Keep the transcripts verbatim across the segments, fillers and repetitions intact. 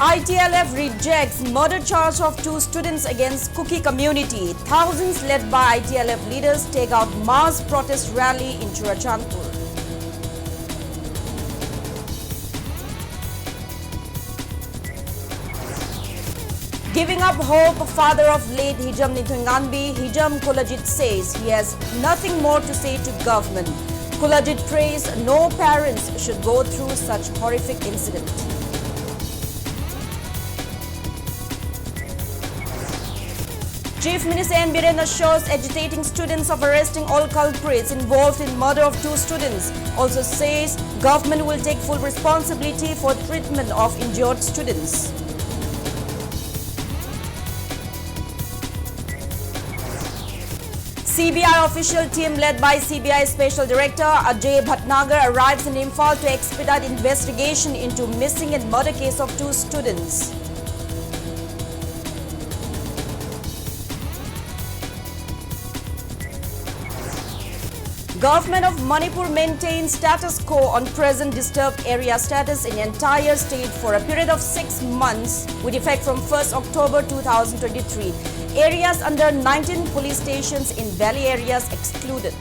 I T L F rejects murder charge of two students against Kuki community. Thousands led by I T L F leaders take out mass protest rally in Churachandpur. Giving up hope, father of late Hijam Nithuinganbi, Hijam Kulajit says he has nothing more to say to government. Kulajit prays no parents should go through such horrific incident. Chief Minister N Biren assures agitating students of arresting all culprits involved in murder of two students. Also says government will take full responsibility for treatment of injured students. C B I official team led by C B I Special Director Ajay Bhatnagar arrives in Imphal to expedite investigation into missing and murder case of two students. Government of Manipur maintains status quo on present disturbed area status in entire state for a period of six months with effect from first October two thousand twenty-three. Areas under nineteen police stations in valley areas excluded.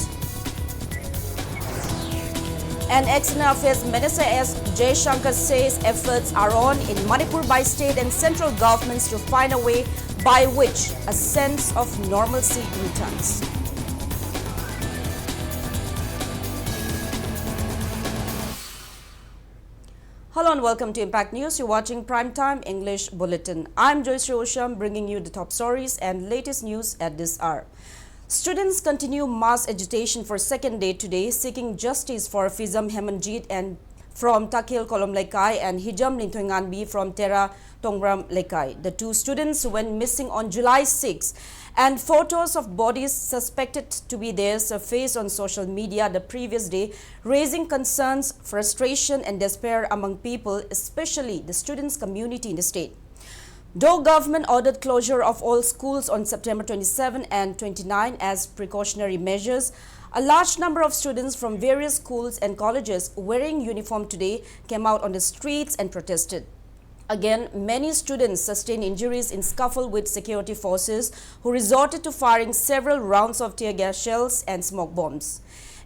And External Affairs Minister S Jaishankar says efforts are on in Manipur by state and central governments to find a way by which a sense of normalcy returns. Hello and welcome to Impact News. You're watching Prime Time English Bulletin. I'm Joyce Rosham, bringing you the top stories and latest news at this hour. Students continue mass agitation for second day today, seeking justice for Fizam Hemanjit and from Takhil Kolom Lekai and Hijam Linthoinganbi from Tera Tongram Lekai. The two students went missing on July sixth, and photos of bodies suspected to be there surfaced on social media the previous day, raising concerns, frustration, and despair among people, especially the students' community in the state. Though government ordered closure of all schools on September twenty-seven and twenty-nine as precautionary measures, a large number of students from various schools and colleges wearing uniform today came out on the streets and protested. Again, many students sustained injuries in scuffle with security forces, who resorted to firing several rounds of tear gas shells and smoke bombs.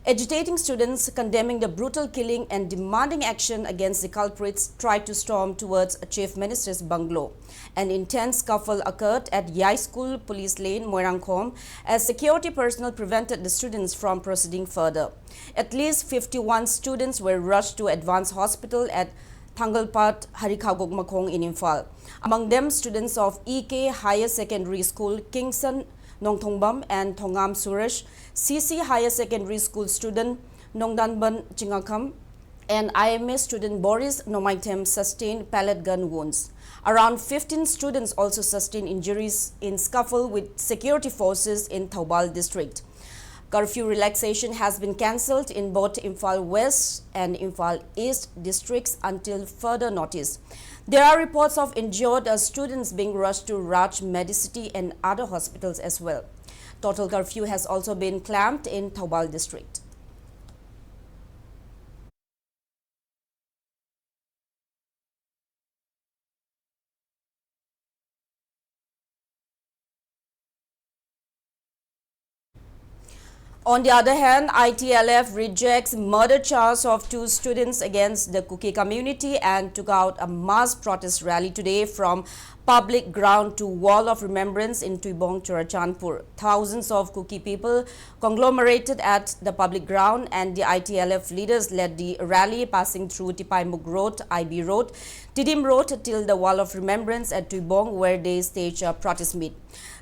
Agitating students condemning the brutal killing and demanding action against the culprits tried to storm towards Chief Minister's bungalow. An intense scuffle occurred at Yai School Police Lane, Moirangkhom, as security personnel prevented the students from proceeding further. At least fifty-one students were rushed to Advanced Hospital at Thangalpat, Harikhagoq Makhong in Imphal. Among them, students of E K Higher Secondary School, Kingson Nongthongbam and Thongam Suresh, C C Higher Secondary School student Nongdanban Chingakham, and I M A student Boris Nomaithem sustained pellet gun wounds. Around fifteen students also sustained injuries in scuffle with security forces in Thoubal district. Curfew relaxation has been cancelled in both Imphal West and Imphal East districts until further notice. There are reports of injured, uh, students being rushed to Raj Medicity and other hospitals as well. Total curfew has also been clamped in Thoubal district. On the other hand, I T L F rejects murder charge of two students against the Kuki community and took out a mass protest rally today from public ground to Wall of Remembrance in Tuibong, Churachandpur. Thousands of Kuki people conglomerated at the public ground, and the I T L F leaders led the rally, passing through Tipaimukh Road, I B Road, Tidim Road, till the Wall of Remembrance at Tuibong, where they staged a protest meet.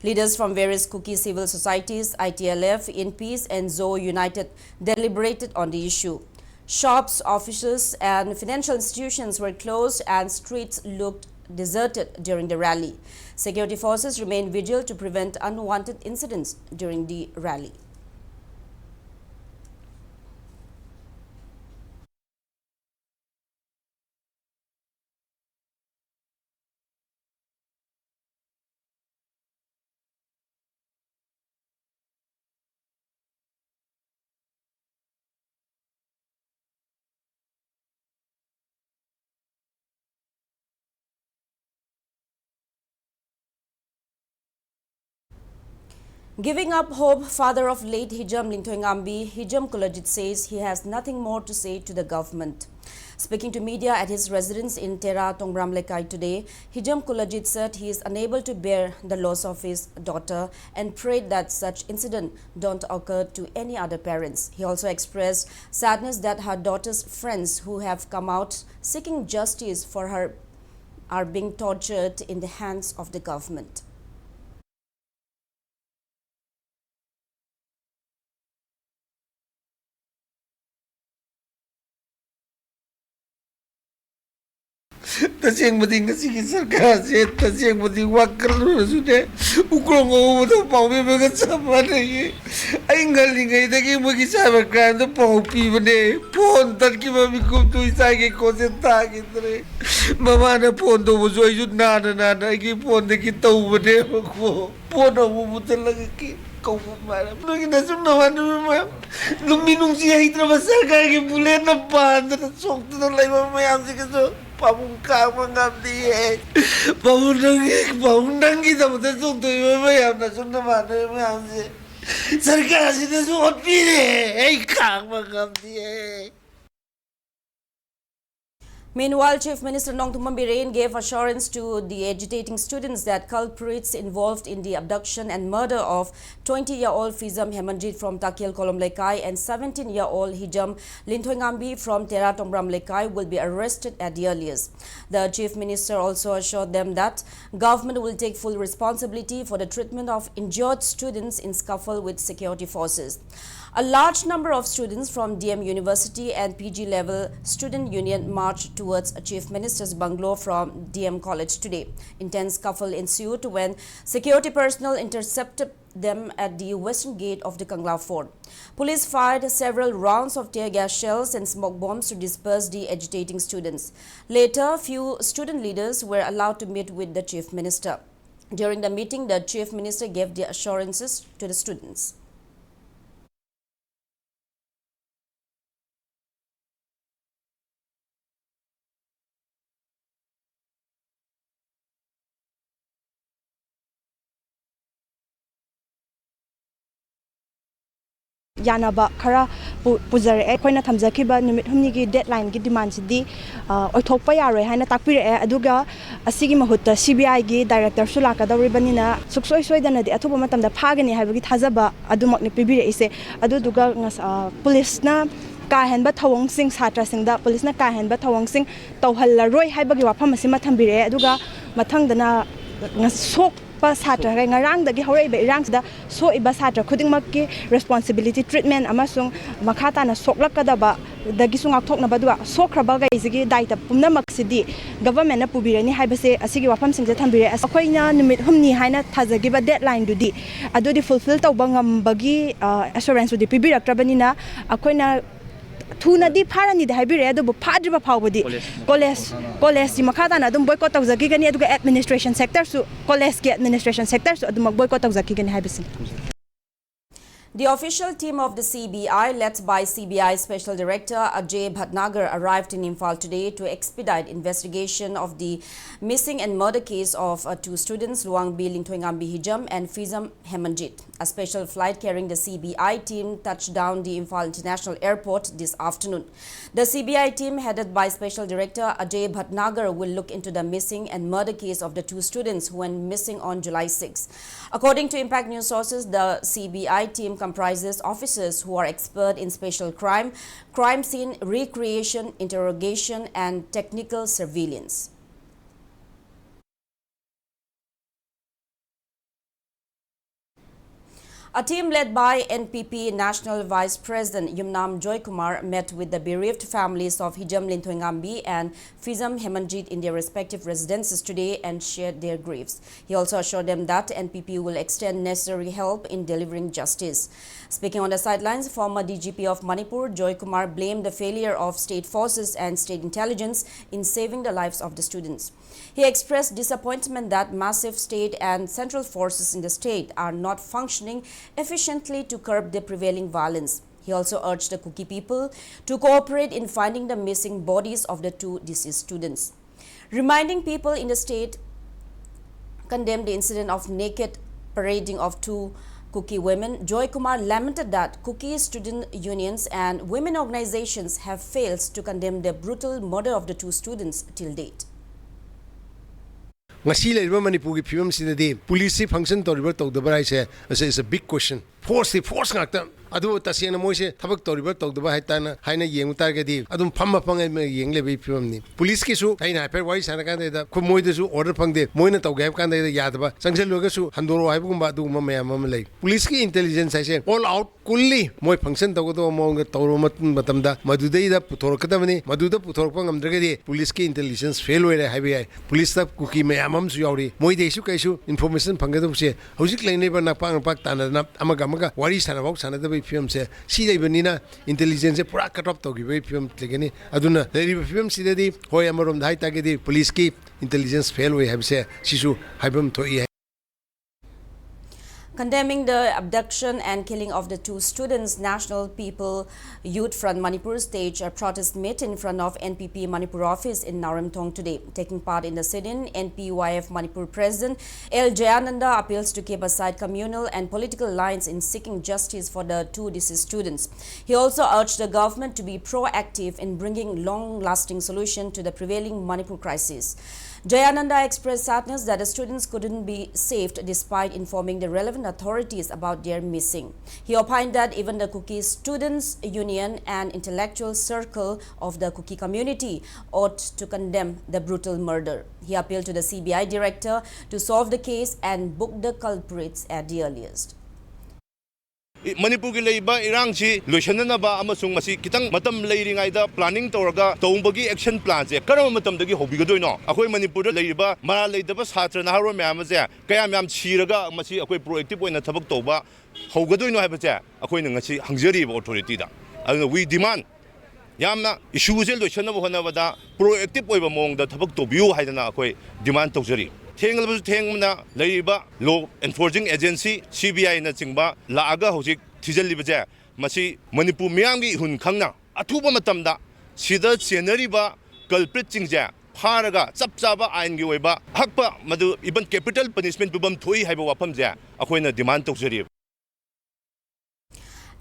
Leaders from various Kuki civil societies, I T L F, Inpeace, and Zo United deliberated on the issue. Shops, offices, and financial institutions were closed, and streets looked deserted during the rally. Security forces remain vigil to prevent unwanted incidents during the rally. Giving up hope, father of late Hijam Lingthoingambi, Hijam Kulajit says he has nothing more to say to the government. Speaking to media at his residence in Tera Tongbram Lekai today, Hijam Kulajit said he is unable to bear the loss of his daughter and prayed that such incident don't occur to any other parents. He also expressed sadness that her daughter's friends who have come out seeking justice for her are being tortured in the hands of the government. ꯇꯁꯦꯡꯕꯗꯤ ꯉꯁꯤꯒꯤ ꯁꯔꯀꯥꯔꯁꯦ ꯇꯁꯦꯡꯕꯗꯤ ꯋꯥꯈꯜꯂꯨꯔꯁꯨꯅꯦ, ꯎꯀ꯭ꯔꯣꯡ ꯉꯧꯕꯗꯣ ꯄꯥꯎꯃꯤꯕꯒ ꯆꯞ ꯃꯥꯟꯅꯩꯌꯦ꯫ ꯑꯩ ꯉꯜꯂꯤꯉꯩꯗꯒꯤ ꯃꯣꯏꯒꯤ cyber crimeꯗ ꯄꯥꯎ ꯄꯤꯕꯅꯦ꯫ ꯐꯣꯟ ꯇꯠꯈꯤꯕ ꯃꯤꯀꯨꯞꯇꯨ ꯏꯆꯥꯒꯤ ꯈꯣꯟꯖꯦꯜ ꯇꯥꯈꯤꯗ꯭ꯔꯦ꯫ ꯃꯃꯥꯅ ꯐꯣꯟ ꯇꯧꯕꯁꯨ ꯑꯩꯁꯨ ꯅꯥꯅ ꯅꯥꯅ ꯑꯩꯒꯤ ꯐꯣꯟꯗꯒꯤ ꯇꯧꯕꯅꯦꯕꯀꯣ꯫ ꯐꯣꯟ ꯑꯃꯨꯛ ꯃꯨꯠꯊꯠꯂꯒ ꯀꯤ-, ꯀꯧꯕ ꯃꯥꯜꯂꯦ꯫ ꯅꯣꯏꯒꯤ ꯅꯆꯨꯝ ꯅꯃꯥꯟꯅꯕ ꯃꯌꯥꯝ, ꯅꯨꯡꯃꯤ ꯅꯨꯡꯁꯤ ꯍꯩꯇ꯭ꯔꯕ ꯁꯔꯀꯥꯔꯒꯤ ꯕꯨꯂꯦꯠꯅ ꯄꯥꯟꯗꯅ ꯁꯣꯛꯇꯨꯅ ꯂꯩꯕ ꯃꯌꯥꯝꯁꯤꯒꯁꯨ ꯄꯥꯕꯨꯡ ꯈꯥꯡꯕ ꯉꯝꯗꯤꯌꯦ꯫ ꯄꯥꯕꯨꯡ ꯅꯪꯒꯤ, ꯄꯥꯕꯨꯡ ꯅꯪꯒꯤꯗꯃꯛꯇ ꯆꯣꯡꯊꯣꯛꯏꯕ ꯃꯌꯥꯝ ꯅꯆꯨꯝ ꯅꯃꯥꯟꯅꯕ ꯃꯌꯥꯝꯁꯦ ꯁꯔꯀꯥꯔꯁꯤꯅꯁꯨ ꯑꯣꯠꯄꯤꯔꯦ꯫ ꯑꯩ ꯈꯥꯡꯕ ꯉꯝꯗꯤꯌꯦ꯫ Meanwhile, Chief Minister Nongthumbam Biren gave assurance to the agitating students that culprits involved in the abduction and murder of twenty-year-old Fizam Hemanjit from Takhil Kolom Lekai and seventeen-year-old Hijam Linthoingambi from Tera Tombram Lekai will be arrested at the earliest. The Chief Minister also assured them that government will take full responsibility for the treatment of injured students in scuffle with security forces. A large number of students from D M University and P G level student union marched towards Chief Minister's bungalow from D M College today. Intense scuffle ensued when security personnel intercepted them at the western gate of the Kangla Fort. Police fired several rounds of tear gas shells and smoke bombs to disperse the agitating students. Later, few student leaders were allowed to meet with the Chief Minister. During the meeting, the Chief Minister gave the assurances to the students. ꯌꯥꯅꯕ ꯈꯔ ꯄꯨ- ꯄꯨꯖꯔꯛꯑꯦ꯫ ꯑꯩꯈꯣꯏꯅ ꯊꯝꯖꯈꯤꯕ ꯅꯨꯃꯤꯠ ꯍꯨꯝꯅꯤꯒꯤ ꯗꯦꯠꯂꯥꯏꯟꯒꯤ ꯗꯤꯃꯥꯟꯁꯤꯗꯤ ꯑ, ꯑꯣꯏꯊꯣꯛꯄ ꯌꯥꯔꯣꯏ ꯍꯥꯏꯅ ꯇꯥꯛꯄꯤꯔꯛꯑꯦ꯫ ꯑꯗꯨꯒ ꯑꯁꯤꯒꯤ ꯃꯍꯨꯠꯇ ꯁꯤ ꯕꯤ ꯑꯥꯏꯒꯤ ꯗꯥꯏꯔꯦꯛꯇꯔꯁꯨ ꯂꯥꯛꯀꯗꯧꯔꯤꯕꯅꯤꯅ ꯁꯨꯡꯁꯣꯏ ꯁꯣꯏꯗꯅꯗꯤ ꯑꯊꯨꯕ ꯃꯇꯝꯗ ꯐꯥꯒꯅꯤ ꯍꯥꯏꯕꯒꯤ ꯊꯥꯖꯕ ꯑꯗꯨꯃꯛꯅꯤ ꯄꯤꯕꯤꯔꯛꯏꯁꯦ꯫ ꯑꯗꯨꯗꯨꯒ ꯉꯁ- ꯑ, ꯄꯨꯂꯤꯁꯅ ꯀꯥ ꯍꯦꯟꯕ ꯊꯧꯑꯣꯡꯁꯤꯡ, ꯁꯥꯇ꯭ꯔꯁꯤꯡꯗ ꯄꯨꯂꯤꯁꯅ ꯀꯥ ꯍꯦꯟꯕ ꯊꯧꯑꯣꯡꯁꯤꯡ ꯇꯧꯍꯜꯂꯔꯣꯏ ꯍꯥꯏꯕꯒꯤ ꯋꯥꯐꯝ ꯑꯁꯤꯃ ꯊꯝꯕꯤꯔꯛꯑꯦ꯫ ꯑꯗꯨꯒ ꯃꯊꯪꯗꯅ ꯉ- ꯁꯣꯛꯄ ꯁꯥꯇ꯭ꯔ, ꯉꯔꯥꯡꯗꯒꯤ ꯍꯧꯔꯛꯏꯕ ꯏꯔꯥꯡꯁꯤꯗ ꯁꯣꯛꯏꯕ ꯁꯥꯇ꯭ꯔ ꯈꯨꯗꯤꯡꯃꯛꯀꯤ ꯔꯦꯁꯄꯣꯟꯁꯤꯕꯤꯂꯤꯇꯤ, ꯇ꯭ꯔꯤꯠꯃꯦꯟ ꯑꯃꯁꯨꯡ ꯃꯈꯥ ꯇꯥꯅ ꯁꯣꯛꯂꯛꯀꯗꯕꯗꯒꯤꯁꯨ ꯉꯥꯛꯊꯣꯛꯅꯕ, ꯑꯗꯨꯒ ꯁꯣꯛꯈ꯭ꯔꯕꯈꯩꯁꯤꯒꯤ ꯗꯥꯏꯇ ꯄꯨꯝꯅꯃꯛꯁꯤꯗꯤ ꯒꯚꯔꯟꯃꯦꯟꯅ ꯄꯨꯕꯤꯔꯅꯤ ꯍꯥꯏꯕꯁꯦ, ꯑꯁꯤꯒꯤ ꯋꯥꯐꯝꯁꯤꯡꯁꯦ ꯊꯝꯕꯤꯔꯦ꯫ ꯑꯁ, ꯑꯩꯈꯣꯏꯅ ꯅꯨꯃꯤꯠ ꯍꯨꯝꯅꯤ ꯍꯥꯏꯅ ꯊꯥꯖꯈꯤꯕ ꯗꯦꯠꯂꯥꯏꯟꯗꯨꯗꯤ ꯑꯗꯨꯗꯤ ꯐꯨꯜꯐꯤꯜ ꯇꯧꯕ ꯉꯝꯕꯒꯤ ꯑꯦꯁꯨꯔꯦꯟꯁꯇꯨꯗꯤ ꯄꯤꯕꯤꯔꯛꯇ꯭ꯔꯕꯅꯤꯅ, ꯑꯩꯈꯣꯏꯅ ꯊꯨꯅꯗꯤ ꯐꯥꯔꯅꯤꯗꯤ ꯍꯥꯏꯕꯤꯔꯛꯑꯦ, ꯑꯗꯨꯕꯨ ꯐꯥꯗ꯭ꯔꯤꯕ ꯐꯥꯎꯕꯗꯤ ꯀꯣꯂꯦꯖ ꯀꯣꯂꯦꯖ ꯀꯣꯂꯦꯖꯁꯤ ꯃꯈꯥ ꯇꯥꯅ ꯑꯗꯨꯝ ꯕꯣꯏꯀꯣꯠ ꯇꯧꯖꯈꯤꯒꯅꯤ꯫ ꯑꯗꯨꯒ ꯑꯦꯗꯃꯤꯅꯤꯁꯇ꯭ꯔꯦꯁꯟ ꯁꯦꯛꯇꯔꯁꯨ, ꯀꯣꯂꯦꯖꯀꯤ ꯑꯦꯗꯃꯤꯅꯤꯁꯇ꯭ꯔꯦꯁꯟ ꯁꯦꯛꯇꯔꯁꯨ ꯑꯗꯨꯃꯛ ꯕꯣꯏꯀꯣꯠ ꯇꯧꯖꯈꯤꯒꯅꯤ ꯍꯥꯏꯕꯁꯤꯅꯤ꯫ The official team of the C B I, led by C B I Special Director Ajay Bhatnagar, arrived in Imphal today to expedite investigation of the missing and murder case of uh, two students, Luangbi Lingthoingambi Hijam and Fizam Hemanjit. A special flight carrying the C B I team touched down the Imphal International Airport this afternoon. The C B I team, headed by Special Director Ajay Bhatnagar, will look into the missing and murder case of the two students who went missing on July sixth. According to Impact News sources, the C B I team comprises officers who are expert in special crime, crime scene recreation, interrogation, and technical surveillance. A team led by N P P National Vice President Yumnam Joykumar met with the bereaved families of Hijam Linthoingambi and Fizam Hemanjit in their respective residences today and shared their griefs. He also assured them that N P P will extend necessary help in delivering justice. Speaking on the sidelines, former D G P of Manipur, Joykumar, blamed the failure of state forces and state intelligence in saving the lives of the students. He expressed disappointment that massive state and central forces in the state are not functioning efficiently to curb the prevailing violence. He also urged the Kuki people to cooperate in finding the missing bodies of the two deceased students. Reminding people in the state condemned the incident of naked parading of two Kuki women Joy Kumar lamented that Kuki student unions and women organizations have failed to condemn the brutal murder of the two students till date. ꯉꯁꯤ ꯂꯩꯔꯤꯕ ꯃꯅꯤꯄꯨꯔꯒꯤ ꯐꯤꯕꯝꯁꯤꯗꯗꯤ ꯄꯨꯂꯤꯁꯁꯤ ꯐꯪꯁꯟ ꯇꯧꯔꯤꯕ꯭ꯔꯥ ꯇꯧꯗꯕ꯭ꯔꯥ ꯍꯥꯏꯁꯦ, ꯑꯁꯤ is a big question. ꯐꯣꯔꯁꯇꯤ force ꯉꯥꯛꯇ꯫ ꯑꯗꯨꯕꯨ ꯇꯁꯦꯡꯅ ꯃꯣꯏꯁꯦ ꯊꯕꯛ ꯇꯧꯔꯤꯕ꯭ꯔꯥ ꯇꯧꯗꯕ꯭ꯔꯥ ꯍꯥꯏꯇꯥꯅ ꯍꯥꯏꯅ ꯌꯦꯡꯕ ꯇꯥꯔꯒꯗꯤ ꯑꯗꯨꯝ ꯐꯝꯃ ꯐꯝꯃ ꯌꯦꯡ ꯂꯩꯕꯒꯤ ꯐꯤꯕꯝꯅꯤ꯫ ꯄꯨꯂꯤꯁꯀꯤꯁꯨ ꯑꯩꯅ ꯍꯥꯏꯐꯦꯠ ꯋꯥꯔꯤ ꯁꯥꯟꯅ ꯀꯥꯟꯗ ꯃꯣꯏꯗꯁꯨ ꯑꯣꯔꯗꯔ ꯐꯪꯗꯦ, ꯃꯣꯏꯅ ꯇꯧꯒꯦ ꯍꯥꯏꯕ ꯀꯥꯟꯗ ꯌꯥꯗꯕ, ꯆꯪꯁꯤꯜꯂꯨꯔꯒꯁꯨ ꯍꯟꯗꯣꯔꯛꯑꯣ ꯍꯥꯏꯕꯒꯨꯝꯕ ꯑꯗꯨꯒꯨꯝꯕ ꯃꯌꯥꯝ ꯑꯃ ꯂꯩ꯫ ꯄꯨꯂꯤꯁꯀꯤ ꯏꯟꯇꯦꯂꯤꯖꯦꯟꯁ ꯍꯥꯏꯁꯦ ꯑꯣꯜ ꯑꯥꯎꯠ ꯀꯨꯜꯂꯤ ꯃꯣꯏ ꯐꯪꯁꯟ ꯇꯧꯒꯗꯧꯕ ꯃꯑꯣꯡꯗ ꯇꯧꯔꯕ ꯃꯇꯨꯡ- ꯃꯇꯝꯗ ꯃꯗꯨꯗꯩꯗ ꯄꯨꯊꯣꯔꯛꯀꯗꯕꯅꯤ꯫ ꯃꯗꯨꯗ ꯄꯨꯊꯣꯔꯛꯄ ꯉꯝꯗ꯭ꯔꯒꯗꯤ ꯄꯨꯂꯤꯁꯀꯤ ꯏꯟꯇꯦꯂꯤꯖꯦꯟꯁ ꯐꯦꯜ ꯑꯣꯏꯔꯦ ꯍꯥꯏꯕ ꯌꯥꯏ꯫ ꯄꯨꯂꯤꯁꯇ ꯀꯨꯀꯤ ꯃꯌꯥꯝ ꯑꯃꯁꯨ ꯌꯥꯎꯔꯤ, ꯃꯣꯏꯗꯩꯁꯨ ꯀꯩꯁꯨ ꯏꯟꯐꯣꯔꯃꯦꯁꯟ ꯐꯪꯒꯗꯧꯕꯁꯦ ꯍꯧꯖꯤꯛ ꯂꯩꯅꯔꯤꯕ ꯅꯄꯥꯛ ꯅꯄꯥꯛ ꯇꯥꯟꯅꯗꯅ ꯑꯃꯒ ꯑꯃꯒ ꯋꯥꯔꯤ ꯁꯥꯟꯅꯐꯥꯎ ꯁꯥꯟꯅꯗꯕꯒꯤ ꯐꯤꯕꯝꯁꯦ ꯁꯤ ꯂꯩꯕꯅꯤꯅ ꯏꯟꯇꯦꯂꯤꯖꯦꯟꯁꯁꯦ ꯄꯨꯔꯥ ꯀꯠ ꯑꯣꯐ ꯇꯧꯈꯤꯕꯒꯤ ꯐꯤꯕꯝ ꯂꯩꯒꯅꯤ꯫ ꯑꯗꯨꯅ ꯂꯩꯔꯤꯕ ꯐꯤꯕꯝꯁꯤꯗꯗꯤ ꯍꯣꯏ, ꯑꯃꯔꯣꯝꯗ ꯍꯥꯏꯇꯥꯔꯒꯗꯤ ꯄꯨꯂꯤꯁꯀꯤ ꯏꯟꯇꯦꯂꯤꯖꯦꯟꯁ ꯐꯦꯜ ꯑꯣꯏ ꯍꯥꯏꯕꯁꯦ ꯁꯤꯁꯨ ꯍꯥꯏꯐꯝ ꯊꯣꯛꯏ꯫ Condemning the abduction and killing of the two students, National People Youth Front Manipur staged a protest meet in front of N P P Manipur office in Naoremthong today. Taking part in the sit-in, N P Y F Manipur President L Jayananda appeals to keep aside communal and political lines in seeking justice for the two deceased students. He also urged the government to be proactive in bringing long-lasting solution to the prevailing Manipur crisis. Jayananda expressed sadness that the students couldn't be saved despite informing the relevant authorities about their missing. He opined that even the Kuki Students Union and intellectual circle of the Kuki community ought to condemn the brutal murder. He appealed to the C B I director to solve the case and book the culprits at the earliest. ꯃꯅꯤꯄꯨꯔꯒꯤ ꯂꯩꯔꯤꯕ ꯏꯔꯥꯡꯁꯤ ꯂꯣꯏꯁꯤꯟꯅꯅꯕ ꯑꯃꯁꯨꯡ ꯃꯁꯤ ꯈꯤꯇꯪ ꯃꯇꯝ ꯂꯩꯔꯤꯉꯩꯗ planning ꯇꯧꯔꯒ ꯇꯧꯕꯒꯤ action ꯄ꯭ꯂꯥꯟꯁꯦ ꯀꯔꯝꯕ ꯃꯇꯝꯗꯒꯤ ꯍꯧꯕꯤꯒꯗꯣꯏꯅꯣ? ꯑꯩꯈꯣꯏ ꯃꯅꯤꯄꯨꯔꯗ ꯂꯩꯔꯤꯕ ꯃꯔꯥꯜ ꯂꯩꯇꯕ ꯁꯥꯇ꯭ꯔ ꯅꯍꯥꯔꯣꯜ ꯃꯌꯥꯝ ꯑꯁꯦ ꯀꯌꯥꯝ ꯌꯥꯝ ꯁꯤꯔꯒ ꯃꯁꯤ ꯑꯩꯈꯣꯏ ꯄ꯭ꯔꯣꯑꯦꯛꯇꯤꯞ ꯑꯣꯏꯅ ꯊꯕꯛ ꯇꯧꯕ ꯍꯧꯒꯗꯣꯏꯅꯣ ꯍꯥꯏꯕꯁꯦ ꯑꯩꯈꯣꯏꯅ ꯉꯁꯤ ꯍꯪꯖꯔꯤꯕ ꯑꯣꯊꯣꯔꯤꯇꯤꯗ꯫ ꯑꯗꯨꯅ we demand ꯌꯥꯝꯅ ꯏꯁꯨꯁꯦ ꯂꯣꯏꯁꯤꯟꯅꯕ ꯍꯣꯠꯅꯕꯗ ꯄ꯭ꯔꯣꯑꯦꯛꯇꯤꯞ ꯑꯣꯏꯕ ꯃꯑꯣꯡꯗ ꯊꯕꯛ ꯇꯧꯕꯤꯌꯨ ꯍꯥꯏꯗꯅ ꯑꯩꯈꯣꯏ ꯗꯤꯃꯥꯟ ꯇꯧꯖꯔꯤ꯫ ꯊꯦꯡꯂꯕꯁꯨ ꯊꯦꯡꯅ ꯂꯩꯔꯤꯕ ꯂꯣ ꯑꯦꯟꯐꯣꯔꯁꯤꯡ ꯑꯦꯖꯦꯟꯁꯤ, ꯁꯤ ꯕꯤ ꯑꯥꯏꯅꯆꯤꯡꯕ ꯂꯥꯛꯑꯒ ꯍꯧꯖꯤꯛ ꯊꯤꯖꯤꯜꯂꯤꯕꯁꯦ, ꯃꯁꯤ ꯃꯅꯤꯄꯨꯔ ꯃꯤꯌꯥꯝꯒꯤ ꯏꯍꯨꯟ ꯈꯪꯅ ꯑꯊꯨꯕ ꯃꯇꯝꯗ ꯁꯤꯗ ꯆꯦꯟꯅꯔꯤꯕ ꯀꯜꯄ꯭ꯔꯤꯠꯁꯤꯡꯁꯦ ꯐꯥꯔꯒ ꯆꯞ ꯆꯥꯕ ꯑꯥꯏꯟꯒꯤ ꯑꯣꯏꯕ ꯑꯍꯛꯄ, ꯃꯗꯨ ꯏꯚꯟ ꯀꯦꯄꯤꯇꯦꯜ ꯄꯅꯤꯁꯃꯦꯟ ꯄꯤꯐꯝ ꯊꯣꯛꯏ ꯍꯥꯏꯕ ꯋꯥꯐꯝꯁꯦ ꯑꯩꯈꯣꯏꯅ ꯗꯤꯃꯥꯟ ꯇꯧꯖꯔꯤ꯫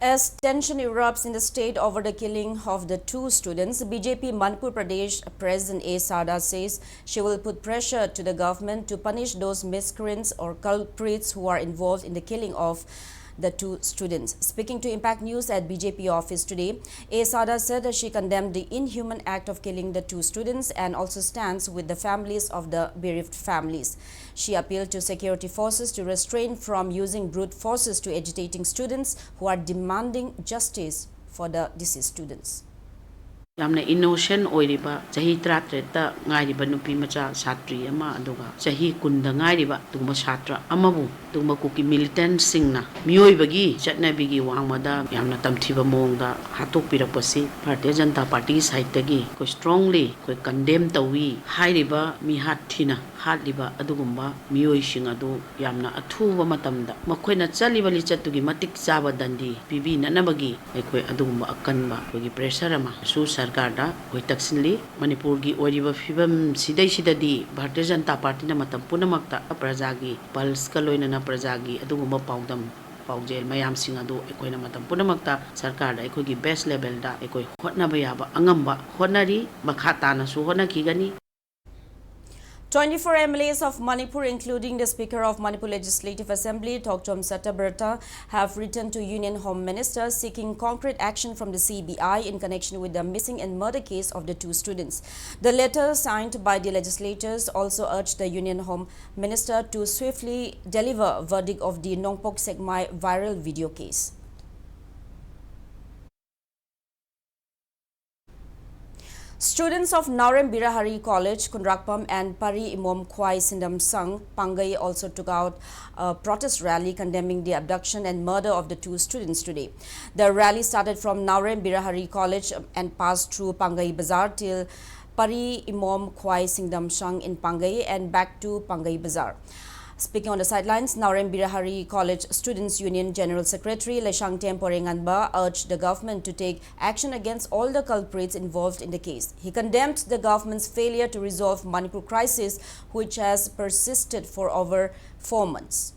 As tension erupts in the state over the killing of the two students, B J P Manipur Pradesh President A Sarda says she will put pressure to the government to punish those miscreants or culprits who are involved in the killing of the two students. Speaking to Impact News at B J P office today, A Sarda said that she condemned the inhuman act of killing the two students and also stands with the families of the bereaved families. She appealed to security forces to restrain from using brute forces to agitating students who are demanding justice for the deceased students. ꯌꯥꯝꯅ innocent ꯑꯣꯏꯔꯤꯕ ꯆꯍꯤ ꯇꯔꯥꯇꯔꯦꯠꯇ ꯉꯥꯏꯔꯤꯕ ꯅꯨꯄꯤ ꯃꯆꯥ ꯁꯥꯇ꯭ꯔꯤ ꯑꯃ, ꯑꯗꯨꯒ ꯆꯍꯤ ꯀꯨꯟꯗ ꯉꯥꯏꯔꯤꯕ ꯑꯗꯨꯒꯨꯝꯕ ꯁꯥꯇ꯭ꯔ ꯑꯃꯕꯨ ꯑꯗꯨꯒꯨꯝꯕ ꯀꯨꯀꯤ ꯃꯤꯂꯤꯇꯦꯟꯠꯁꯤꯡꯅ ꯃꯤꯑꯣꯏꯕꯒꯤ ꯆꯠꯅꯕꯤꯒꯤ ꯋꯥꯡꯃꯗ ꯌꯥꯝꯅ ꯇꯝꯊꯤꯕ ꯃꯑꯣꯡꯗ ꯍꯥꯠꯇꯣꯛꯄꯤꯔꯛꯄꯁꯤ ꯚꯥꯔꯇꯤꯌ ꯖꯅꯇꯥ ꯄꯥꯔꯇꯤꯒꯤ ꯁꯥꯏꯠꯇꯒꯤ ꯑꯩꯈꯣꯏ ꯁ꯭ꯇ꯭ꯔꯣꯡꯂꯤ ꯑꯩꯈꯣꯏ ꯀꯟꯗꯦꯝ ꯇꯧꯏ꯫ ꯍꯥꯏꯔꯤꯕ ꯃꯤꯍꯥꯠ ꯊꯤꯅ ꯍꯥꯠꯂꯤꯕ ꯑꯗꯨꯒꯨꯝꯕ ꯃꯤꯑꯣꯏꯁꯤꯡ ꯑꯗꯨ ꯌꯥꯝꯅ ꯑꯊꯨꯕ ꯃꯇꯝꯗ ꯃꯈꯣꯏꯅ ꯆꯠꯂꯤꯕ ꯂꯤꯆꯠꯇꯨꯒꯤ ꯃꯇꯤꯛ ꯆꯥꯕ ꯗꯟꯗꯤ ꯄꯤꯕꯤꯅꯅꯕꯒꯤ ꯑꯩꯈꯣꯏ ꯑꯗꯨꯒꯨꯝꯕ ꯑꯀꯟꯕ ꯑꯩꯈꯣꯏꯒꯤ ꯄ꯭ꯔꯦꯁꯔ ꯑꯃꯁꯨ ꯁꯔꯀꯥꯔꯗ ꯑꯩꯈꯣꯏ ꯇꯛꯁꯤꯜꯂꯤ꯫ ꯃꯅꯤꯄꯨꯔꯒꯤ ꯑꯣꯏꯔꯤꯕ ꯐꯤꯕꯝꯁꯤꯗꯩꯁꯤꯗꯗꯤ ꯚꯥꯔꯇꯤꯌ ꯖꯅꯇꯥ ꯄꯥꯔꯇꯤꯅ ꯃꯇꯝ ꯄꯨꯝꯅꯃꯛꯇ ꯄ꯭ꯔꯖꯥꯒꯤ ꯄꯜꯁꯀ ꯂꯣꯏꯅꯅ ꯄ꯭ꯔꯖꯥꯒꯤ ꯑꯗꯨꯒꯨꯝꯕ ꯄꯥꯎꯗꯝ ꯄꯥꯎꯖꯦꯜ ꯃꯌꯥꯝꯁꯤꯡ ꯑꯗꯨ ꯑꯩꯈꯣꯏꯅ ꯃꯇꯝ ꯄꯨꯝꯅꯃꯛꯇ ꯁꯔꯀꯥꯔꯗ ꯑꯩꯈꯣꯏꯒꯤ ꯕꯦꯁ ꯂꯦꯚꯦꯜꯗ ꯑꯩꯈꯣꯏ ꯍꯣꯠꯅꯕ ꯌꯥꯕ ꯑꯉꯝꯕ ꯍꯣꯠꯅꯔꯤ꯫ ꯃꯈꯥ ꯇꯥꯅꯁꯨ ꯍꯣꯠꯅꯈꯤꯒꯅꯤ꯫ Twenty-four M L As of Manipur, including the Speaker of Manipur Legislative Assembly, Thokchom Satyabrata, have written to Union Home Minister seeking concrete action from the C B I in connection with the missing and murder case of the two students. The letter, signed by the legislators, also urged the Union Home Minister to swiftly deliver verdict of the Nongpok Sekmai viral video case. Students of Naorem Birahari College, Khundrakpam, and Pari Imom Khwai Singdam Sangh, Pangai, also took out a protest rally condemning the abduction and murder of the two students today. The rally started from Naorem Birahari College and passed through Pangai Bazar till Pari Imom Khwai Singdam Sangh in Pangai and back to Pangai Bazar. Speaking on the sidelines, Naorem Birahari College Students Union General Secretary Leshangtem Porenganba urged the government to take action against all the culprits involved in the case. He condemned the government's failure to resolve Manipur crisis, which has persisted for over four months.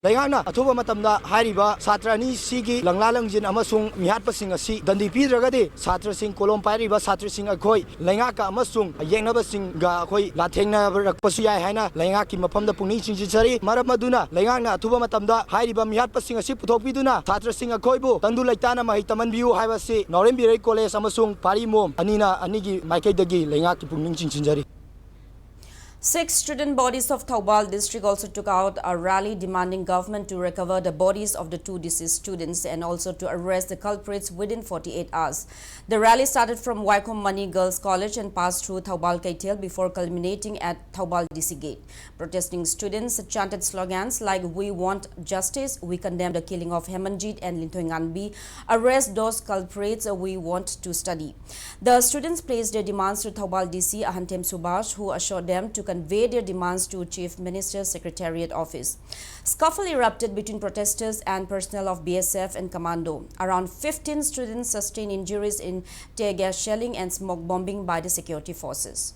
ꯂꯩꯉꯥꯛꯅ ꯑꯊꯨꯕ ꯃꯇꯝꯗ ꯍꯥꯏꯔꯤꯕ ꯁꯥꯇ꯭ꯔ ꯑꯅꯤꯁꯤꯒꯤ ꯂꯪꯂꯥ ꯂꯪꯖꯤꯟ ꯑꯃꯁꯨꯡ ꯃꯤꯍꯥꯠꯄꯁꯤꯡ ꯑꯁꯤ ꯗꯟꯗꯤ ꯄꯤꯗ꯭ꯔꯒꯗꯤ ꯁꯥꯇ꯭ꯔꯁꯤꯡ, ꯀꯣꯂꯣꯝ ꯄꯥꯏꯔꯤꯕ ꯁꯥꯇ꯭ꯔꯁꯤꯡ ꯑꯩꯈꯣꯏ ꯂꯩꯉꯥꯛꯀ ꯑꯃꯁꯨꯡ ꯌꯦꯛꯅꯕꯁꯤꯡꯒ ꯑꯩꯈꯣꯏ ꯂꯥꯟꯊꯦꯡꯅꯔꯛꯄꯁꯨ ꯌꯥꯏ ꯍꯥꯏꯅ ꯂꯩꯉꯥꯛꯀꯤ ꯃꯐꯝꯗ ꯄꯨꯛꯅꯤꯡ ꯆꯤꯡꯁꯤꯟꯖꯔꯤ꯫ ꯃꯔꯝ ꯑꯗꯨꯅ ꯂꯩꯉꯥꯛꯅ ꯑꯊꯨꯕ ꯃꯇꯝꯗ ꯍꯥꯏꯔꯤꯕ ꯃꯤꯍꯥꯠꯄꯁꯤꯡ ꯑꯁꯤ ꯄꯨꯊꯣꯛꯄꯤꯗꯨꯅ ꯁꯥꯇ꯭ꯔꯁꯤꯡ ꯑꯩꯈꯣꯏꯕꯨ ꯇꯪꯗꯨ ꯂꯩꯇꯥꯅ ꯃꯍꯩ ꯇꯝꯍꯟꯕꯤꯌꯨ ꯍꯥꯏꯕꯁꯤ ꯅꯥꯎꯔꯦꯝ ꯕꯤꯔꯩ ꯀꯣꯂꯦꯖ ꯑꯃꯁꯨꯡ ꯄꯥꯔꯤ ꯃꯣꯝ ꯑꯅꯤꯅ ꯑꯅꯤꯒꯤ ꯃꯥꯏꯀꯩꯗꯒꯤ ꯂꯩꯉꯥꯛꯀꯤ ꯄꯨꯛꯅꯤꯡ ꯆꯤꯡꯁꯤꯟꯖꯔꯤ꯫ Six student bodies of Thoubal district also took out a rally demanding government to recover the bodies of the two deceased students and also to arrest the culprits within forty-eight hours. The rally started from Waikhom Mani Girls College and passed through Thoubal Keithel before culminating at Thoubal D C gate. Protesting students chanted slogans like, "We want justice, we condemn the killing of Hemanjit and Linthoi Nganbi, arrest those culprits, we want to study." The students placed their demands to Thoubal D C Ahanthem Subhash, who assured them to convey their demands to Chief Minister's Secretariat office. Scuffle erupted between protesters and personnel of B S F and commando. Around fifteen students sustained injuries in tear gas shelling and smoke bombing by the security forces.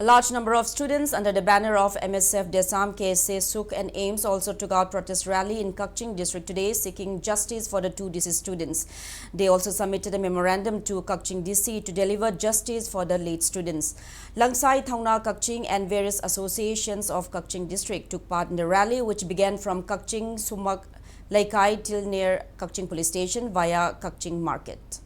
A large number of students under the banner of M S F, DESAM, K S A, SUK and AIMS also took out protest rally in Kakching district today seeking justice for the two deceased students. They also submitted a memorandum to Kakching D C to deliver justice for the late students. Langsai, Thauna, Kakching and various associations of Kakching district took part in the rally, which began from Kakching Sumak Leikai till near Kakching police station via Kakching market.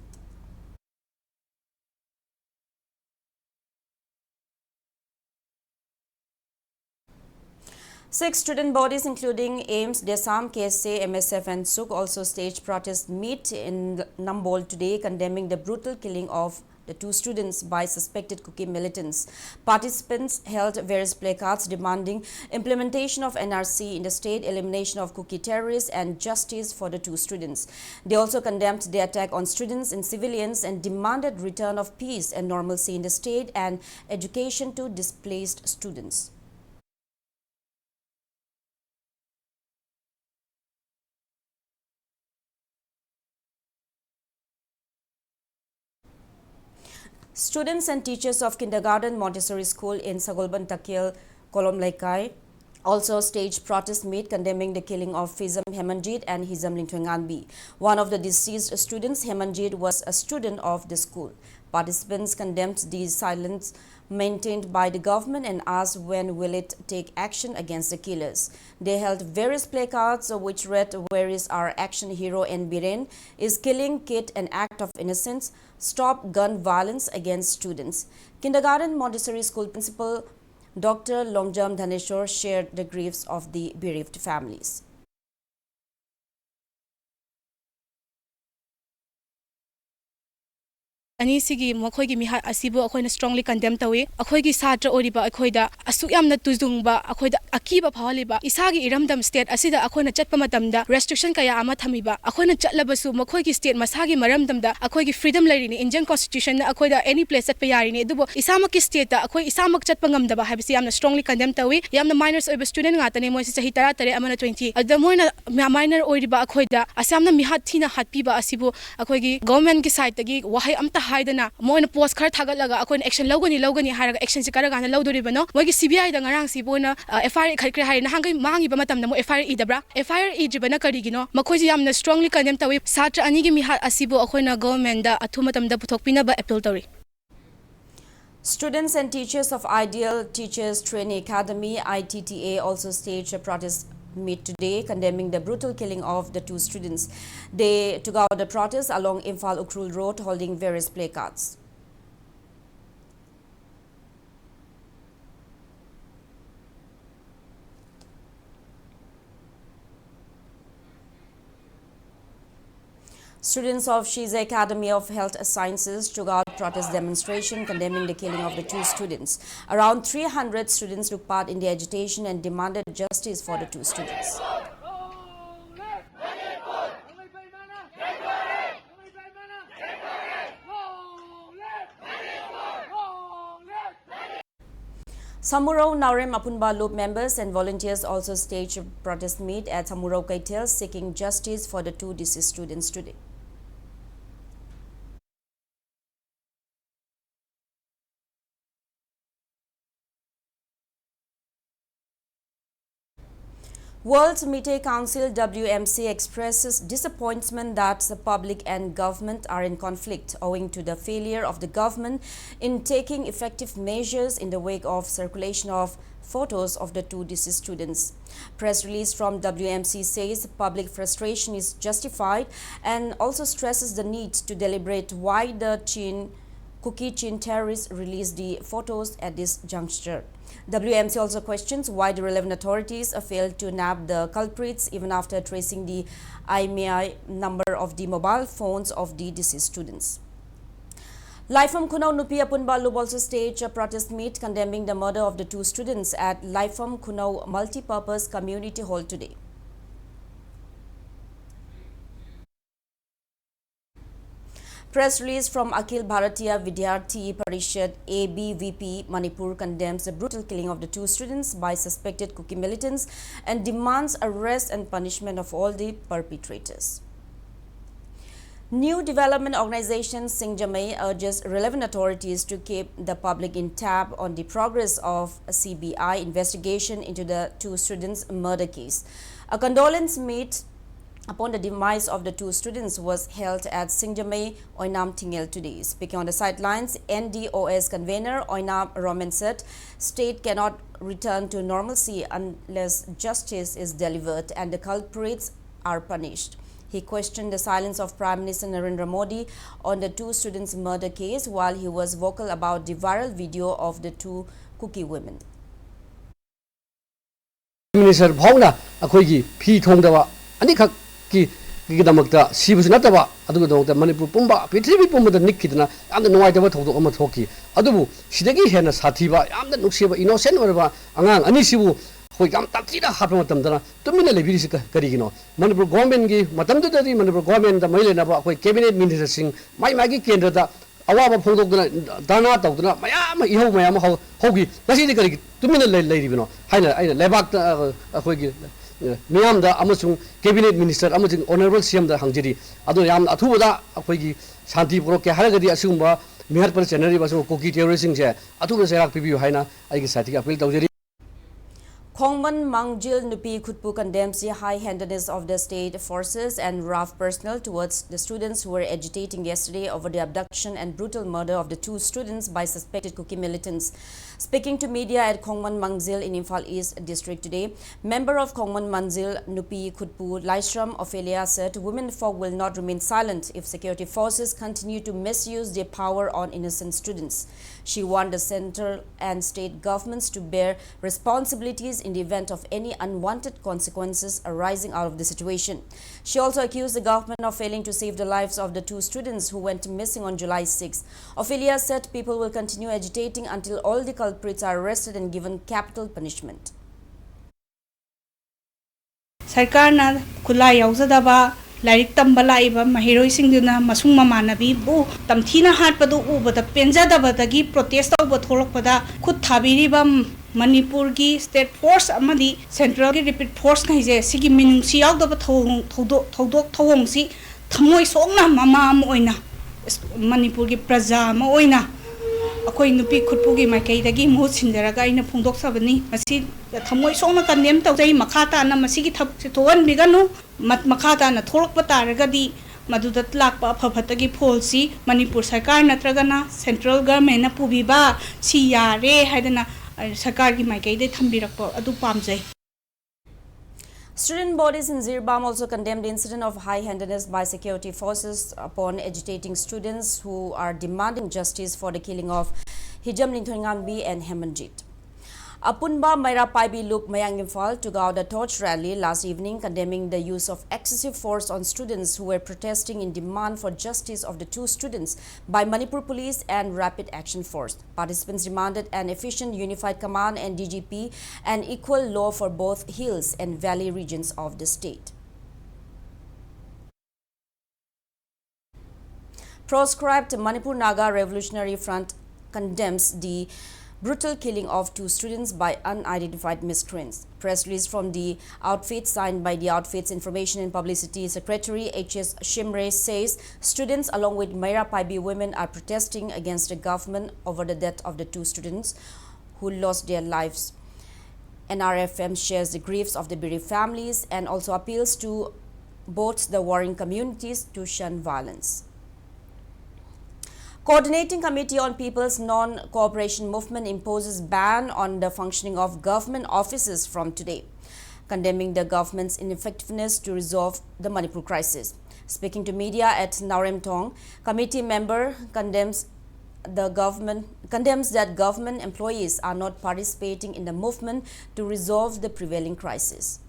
Six student bodies including AIMS, DESAM, K S A, M S F and SUK also staged protest meet in Nambol today condemning the brutal killing of the two students by suspected Kuki militants. Participants held various placards demanding implementation of N R C in the state, elimination of Kuki terrorists and justice for the two students. They also condemned the attack on students and civilians and demanded return of peace and normalcy in the state and education to displaced students. Students and teachers of Kindergarten Montessori School in Sagolban Takel, Kolom Leikai, also staged protest meet condemning the killing of Fizam Hemanjit and Hizam Lingthoinganbi. One of the deceased students, Hemanjit, was a student of the school. Participants condemned the silence maintained by the government and asked when will it take action against the killers. They held various placards which read, "Where is our action hero N Biren? Is killing kid an act of innocence? Stop gun violence against students." Kindergarten Montessori School Principal Doctor Longjam Dhaneshwar shared the griefs of the bereaved families. ꯑꯅꯤꯁꯤꯒꯤ ꯃꯈꯣꯏꯒꯤ ꯃꯤꯍꯥꯠ ꯑꯁꯤꯕꯨ ꯑꯩꯈꯣꯏꯅ strongly condemn ꯇꯧꯏ꯫ ꯑꯩꯈꯣꯏꯒꯤ ꯁꯥꯇ꯭ꯔ ꯑꯣꯏꯔꯤꯕ ꯑꯩꯈꯣꯏꯗ ꯑꯁꯨꯛ ꯌꯥꯝꯅ ꯇꯨꯖꯨꯡꯕ, ꯑꯩꯈꯣꯏꯗ ꯑꯀꯤꯕ ꯐꯥꯎꯍꯜꯂꯤꯕ, ꯏꯁꯥꯒꯤ ꯏꯔꯝꯗꯝ state ꯑꯁꯤꯗ ꯑꯩꯈꯣꯏꯅ ꯆꯠꯄ ꯃꯇꯝꯗ restriction ꯀꯌꯥ ꯑꯃ ꯊꯝꯃꯤꯕ, ꯑꯩꯈꯣꯏꯅ ꯆꯠꯂꯕꯁꯨ ꯃꯈꯣꯏꯒꯤ state ꯃꯁꯥꯒꯤ ꯃꯔꯝꯗꯝꯗ ꯑꯩꯈꯣꯏꯒꯤ freedom ꯂꯩꯔꯤꯅꯤ꯫ Indian Constitutionꯅ ꯑꯩꯈꯣꯏꯗ any place ꯆꯠꯄ ꯌꯥꯔꯤꯅꯤ, ꯑꯗꯨꯕꯨ ꯏꯁꯥꯃꯛꯀꯤ stateꯇ ꯑꯩꯈꯣꯏ ꯏꯁꯥꯃꯛ ꯆꯠꯄ ꯉꯝꯗꯕ ꯍꯥꯏꯕꯁꯤ ꯌꯥꯝꯅ strongly condemn ꯇꯧꯏ꯫ ꯌꯥꯝꯅ minors ꯑꯣꯏꯕ student ꯉꯥꯛꯇꯅꯦ, ꯃꯣꯏꯁꯤ ꯆꯍꯤ ꯇꯔꯥ ꯇꯔꯦꯠ, ꯑꯃꯅ twenty꯫ ꯑꯗꯨꯗ ꯃꯣꯏꯅ ꯃ-, minor ꯑꯣꯏꯔꯤꯕ ꯑꯩꯈꯣꯏꯗ ꯑꯁꯨꯛ ꯌꯥꯝꯅ ꯃꯤꯍꯥꯠ ꯊꯤꯅ ꯍꯥꯠꯄꯤꯕ ꯑꯁꯤꯕꯨ ꯑꯩꯈꯣꯏꯒꯤ governmentꯀꯤ sideꯇꯒꯤ ꯋꯥꯍꯩ ꯑꯝꯇ ꯍꯥꯏꯗꯅ ꯃꯣꯏꯅ post ꯈꯔ ꯊꯥꯒꯠꯂꯒ ꯑꯩꯈꯣꯏꯅ action ꯂꯧꯒꯅꯤ, ꯂꯧꯒꯅꯤ ꯍꯥꯏꯔꯒ actionꯁꯤ ꯀꯔꯝ ꯀꯥꯟꯗ ꯂꯧꯗꯣꯔꯤꯕꯅꯣ? ꯃꯣꯏꯒꯤ CBIꯗ ꯉꯔꯥꯡꯁꯤꯕꯨ ꯑꯣꯏꯅ, ꯑ, FIR ꯏꯈꯠꯈ꯭ꯔꯦ ꯍꯥꯏꯔꯦ꯫ ꯅꯍꯥꯟꯈꯩ ꯃꯥꯡꯉꯤꯕ ꯃꯇꯝꯗ ꯃꯣꯏ FIR ꯏꯗꯕ꯭ꯔꯥ? FIR ꯏꯗ꯭ꯔꯤꯕꯅ ꯀꯔꯤꯒꯤꯅꯣ? ꯃꯈꯣꯏꯁꯦ ꯌꯥꯝꯅ strongly condemn ꯇꯧꯏ꯫ ꯁꯥꯇ꯭ꯔ ꯑꯅꯤꯒꯤ ꯃꯤꯍꯥꯠ ꯑꯁꯤꯕꯨ ꯑꯩꯈꯣꯏꯅ governmentꯗ ꯑꯊꯨꯕ ꯃꯇꯝꯗ ꯄꯨꯊꯣꯛꯄꯤꯅꯕ appeal ꯇꯧꯔꯤ꯫ Students and teachers of Ideal Teachers Training Academy, I T T A, also staged a protest meet today, condemning the brutal killing of the two students. They took out the protest along Imphal Ukhrul Road, holding various placards. Students of Shiza Academy of Health Sciences took out protest demonstration condemning the killing of the two students. Around three hundred students took part in the agitation and demanded justice for the two students. Samuro Naorem Apunba Loop members and volunteers also staged a protest meet at Samuro Keithel, seeking justice for the two deceased students today. World Meitei Council, W M C, expresses disappointment that the public and government are in conflict owing to the failure of the government in taking effective measures in the wake of circulation of photos of the two deceased students. Press release from W M C says public frustration is justified and also stresses the need to deliberate why the Chin Kuki Chin terrorists released the photos at this juncture. W M C also questions why the relevant authorities failed to nab the culprits even after tracing the I M E I number of the mobile phones of the deceased students. Laipham Khunau Nupi Apunba Lub also staged a protest meet condemning the murder of the two students at Laipham Khunau Multipurpose Community Hall today. Press release from Akhil Bharatiya Vidyarthi Parishad, A B V P, Manipur condemns the brutal killing of the two students by suspected Kuki militants and demands arrest and punishment of all the perpetrators. New Development Organization Singjamei urges relevant authorities to keep the public in tap on the progress of C B I investigation into the two students' murder case. A condolence meet upon the demise of the two students was held at Singjamei, Oinam Thingel today. Speaking on the sidelines, N D O S convener Oinam Roman said state cannot return to normalcy unless justice is delivered and the culprits are punished. He questioned the silence of Prime Minister Narendra Modi on the two students' murder case while he was vocal about the viral video of the two Kuki women. Prime minister ꯐꯥꯎꯅ ꯑꯩꯈꯣꯏꯒꯤ ꯐꯤ ꯊꯣꯡꯗꯕ ꯑꯅꯤꯈꯛꯀꯤ ꯒꯤꯗꯃꯛꯇ ꯁꯤꯕꯁꯨ ꯅꯠꯇꯕ, ꯑꯗꯨꯒꯤꯗꯃꯛꯇ ꯃꯅꯤꯄꯨꯔ ꯄꯨꯝꯕ, ꯄ꯭ꯔꯤꯊꯤꯕꯤ ꯄꯨꯝꯕꯗ ꯅꯤꯛꯈꯤꯗꯅ ꯌꯥꯝꯅ ꯅꯨꯡꯉꯥꯏꯇꯕ ꯊꯧꯗꯣꯛ ꯑꯃ ꯊꯣꯛꯈꯤ꯫ ꯑꯗꯨꯕꯨ ꯁꯤꯗꯒꯤ ꯍꯦꯟꯅ ꯁꯥꯊꯤꯕ, ꯌꯥꯝꯅ ꯅꯨꯡꯁꯤꯕ, ꯏꯅꯣꯁꯦꯟ ꯑꯣꯏꯔꯕ ꯑꯉꯥꯡ ꯑꯅꯤꯁꯤꯕꯨ ꯑꯩꯈꯣꯏ ꯌꯥꯝ ꯇꯝꯊꯤꯅ ꯍꯥꯠꯄ ꯃꯇꯝꯗꯅ ꯇꯨꯃꯤꯟꯅ ꯂꯩꯕꯤꯔꯤꯁꯤ ꯀ-, ꯀꯔꯤꯒꯤꯅꯣ? ꯃꯅꯤꯄꯨꯔ ꯒꯣꯔꯃꯦꯟꯒꯤ ꯃꯇꯝꯗꯨꯗꯗꯤ ꯃꯅꯤꯄꯨꯔ ꯒꯣꯔꯃꯦꯟꯗ ꯃꯔꯤ ꯂꯩꯅꯕ ꯑꯩꯈꯣꯏ ꯀꯦꯕꯤꯅꯦꯠ ꯃꯤꯅꯤꯁꯇꯔꯁꯤꯡ ꯃꯥꯏ ꯃꯥꯒꯤ ꯀꯦꯟꯗ꯭ꯔꯗ ꯑꯋꯥꯕ ꯐꯣꯡꯗꯣꯛꯇꯨꯅ, ꯙꯔꯅꯥ ꯇꯧꯗꯨꯅ ꯃꯌꯥꯝ ꯑꯃ, ꯏꯍꯧ ꯃꯌꯥꯝ ꯑꯃ ꯍꯧ-, ꯍꯧꯈꯤ꯫ ꯉꯁꯤꯗꯤ ꯀꯔꯤꯒꯤ ꯇꯨꯃꯤꯟꯅ ꯂꯩ-, ꯂꯩꯔꯤꯕꯅꯣ ꯍꯥꯏꯅ ꯑꯩꯅ ꯂꯩꯕꯥꯛꯇ, ꯑ, ꯑꯩꯈꯣꯏꯒꯤ, ꯑ, ꯃꯤꯌꯥꯝꯗ ꯑꯃꯁꯨꯡ ꯀꯦꯕꯤꯅꯦꯠ ꯃꯤꯅꯤꯁꯇꯔ ꯑꯃꯁꯨꯡ ꯑꯣꯅꯔꯦꯕꯜ ꯁꯤ ꯑꯦꯝꯗ ꯍꯪꯖꯔꯤ꯫ ꯑꯗꯨꯅ ꯌꯥꯝꯅ ꯑꯊꯨꯕꯗ ꯑꯩꯈꯣꯏꯒꯤ ꯁꯥꯟꯇꯤ ꯄꯨꯔꯛꯀꯦ ꯍꯥꯏꯔꯒꯗꯤ ꯑꯁꯤꯒꯨꯝꯕ ꯃꯤꯍꯠꯄꯗ ꯆꯦꯟꯅꯔꯤꯕ ꯑꯁꯤꯒꯨꯝꯕ ꯀꯨꯀꯤ ꯇꯦꯔꯣꯔꯤꯁꯁꯤꯡꯁꯦ ꯑꯊꯨꯕꯗ ꯆꯩꯔꯥꯛ ꯄꯤꯕꯤꯌꯨ ꯍꯥꯏꯅ ꯑꯩꯒꯤ ꯁꯥꯏꯠꯇꯒꯤ ꯑꯄꯤꯜ ꯇꯧꯖꯔꯤ꯫ Khongman Mangjil Nupi Khutpu condemns the high-handedness of the state forces and rough personnel towards the students who were agitating yesterday over the abduction and brutal murder of the two students by suspected Kuki militants. Speaking to media at Khongman Mangjil in Imphal East District today, member of Khongman Mangjil Nupi Khutpu Laishram Ophelia said women folk will not remain silent if security forces continue to misuse their power on innocent students. She warned the central and state governments to bear responsibilities in the event of any unwanted consequences arising out of the situation. She also accused the government of failing to save the lives of the two students who went missing on July sixth. Ophelia said people will continue agitating until all the culprits are arrested and given capital punishment. ꯁꯔꯀꯥꯔꯅ ꯈꯨꯠꯂꯥꯏ ꯌꯥꯎꯖꯗꯕ, ꯂꯥꯏꯔꯤꯛ ꯇꯝꯕ ꯂꯥꯛꯏꯕ ꯃꯍꯩꯔꯣꯏꯁꯤꯡꯗꯨꯅ ꯃꯁꯨꯡ ꯃꯃꯥꯟꯅꯕꯤꯕꯨ ꯇꯝꯊꯤꯅ ꯍꯥꯠꯄꯗꯨ ꯎꯕꯗ ꯄꯦꯟꯖꯗꯕꯗꯒꯤ protest ꯇꯧꯕ ꯊꯣꯛꯂꯛꯄꯗ ꯈꯨꯠ ꯊꯥꯕꯤꯔꯤꯕ ꯃꯅꯤꯄꯨꯔꯒꯤ ꯁ꯭ꯇꯦꯠ ꯐꯣꯔꯁ ꯑꯃꯗꯤ ꯁꯦꯟꯇ꯭ꯔꯦꯜꯒꯤ ꯔꯦꯄꯤꯗ ꯐꯣꯔꯁꯉꯩꯁꯦ ꯁꯤꯒꯤ ꯃꯤꯅꯨꯡꯁꯤ ꯌꯥꯎꯗꯕ ꯊꯧꯑꯣꯡ-, ꯊꯧꯗꯣꯛ-, ꯊꯧꯗꯣꯛ ꯊꯧꯑꯣꯡꯁꯤ ꯊꯃꯣꯏ ꯁꯣꯛꯅ ꯃꯃꯥ ꯑꯃ ꯑꯣꯏꯅ, ꯃꯅꯤꯄꯨꯔꯒꯤ ꯄ꯭ꯔꯖꯥ ꯑꯃ ꯑꯣꯏꯅ ꯑꯩꯈꯣꯏ ꯅꯨꯄꯤ ꯈꯨꯠꯄꯨꯒꯤ ꯃꯥꯏꯀꯩꯗꯒꯤ ꯃꯍꯨꯠ ꯁꯤꯟꯖꯔꯒ ꯑꯩꯅ ꯐꯣꯡꯗꯣꯛꯆꯕꯅꯤ꯫ ꯃꯁꯤ ꯊꯃꯣꯏ ꯁꯣꯛꯅ ꯀꯟꯗꯦꯝ ꯇꯧꯖꯩ꯫ ꯃꯈꯥ ꯇꯥꯅ ꯃꯁꯤꯒꯤ ꯊꯕꯛꯁꯦ ꯊꯣꯛꯍꯟꯕꯤꯒꯅꯨ꯫ ꯃ-, ꯃꯈꯥ ꯇꯥꯅ ꯊꯣꯛꯂꯛꯄ ꯇꯥꯔꯒꯗꯤ ꯃꯗꯨꯗ ꯂꯥꯛꯄ ꯑꯐ ꯐꯠꯇꯒꯤ ꯐꯣꯜꯁꯤ ꯃꯅꯤꯄꯨꯔ ꯁꯔꯀꯥꯔ ꯅꯠꯇ꯭ꯔꯒꯅ ꯁꯦꯟꯇ꯭ꯔꯦꯜ ꯒꯔꯃꯦꯟꯅ ꯄꯨꯕꯤꯕ ꯁꯤ ꯌꯥꯔꯦ ꯍꯥꯏꯗꯅ, ꯑ, ꯁꯔꯀꯥꯔꯒꯤ ꯃꯥꯏꯀꯩꯗꯒꯤ ꯊꯝꯕꯤꯔꯛꯄ ꯑꯗꯨ ꯄꯥꯝꯖꯩ꯫ Student bodies in Jiribam also condemned the incident of high-handedness by security forces upon agitating students who are demanding justice for the killing of Hijam Ningthoingangbi and Hemanjit. Apunba Meira Paibi Lup Mayang Imphal took out a torch rally last evening condemning the use of excessive force on students who were protesting in demand for justice of the two students by Manipur Police and Rapid Action Force. Participants demanded an efficient unified command and D G P and equal law for both hills and valley regions of the state. Proscribed Manipur Naga Revolutionary Front condemns the brutal killing of two students by unidentified miscreants. Press release from the outfit signed by the outfit's Information and Publicity Secretary H S Shimray says students along with Meira Paibi women are protesting against the government over the death of the two students who lost their lives. N R F M shares the griefs of the bereaved families and also appeals to both the warring communities to shun violence. Coordinating Committee on People's Non-Cooperation Movement imposes ban on the functioning of government offices from today, condemning the government's ineffectiveness to resolve the Manipur crisis. Speaking to media at Naoremthong, committee member condemns the government condemns that government employees are not participating in the movement to resolve the prevailing crisis.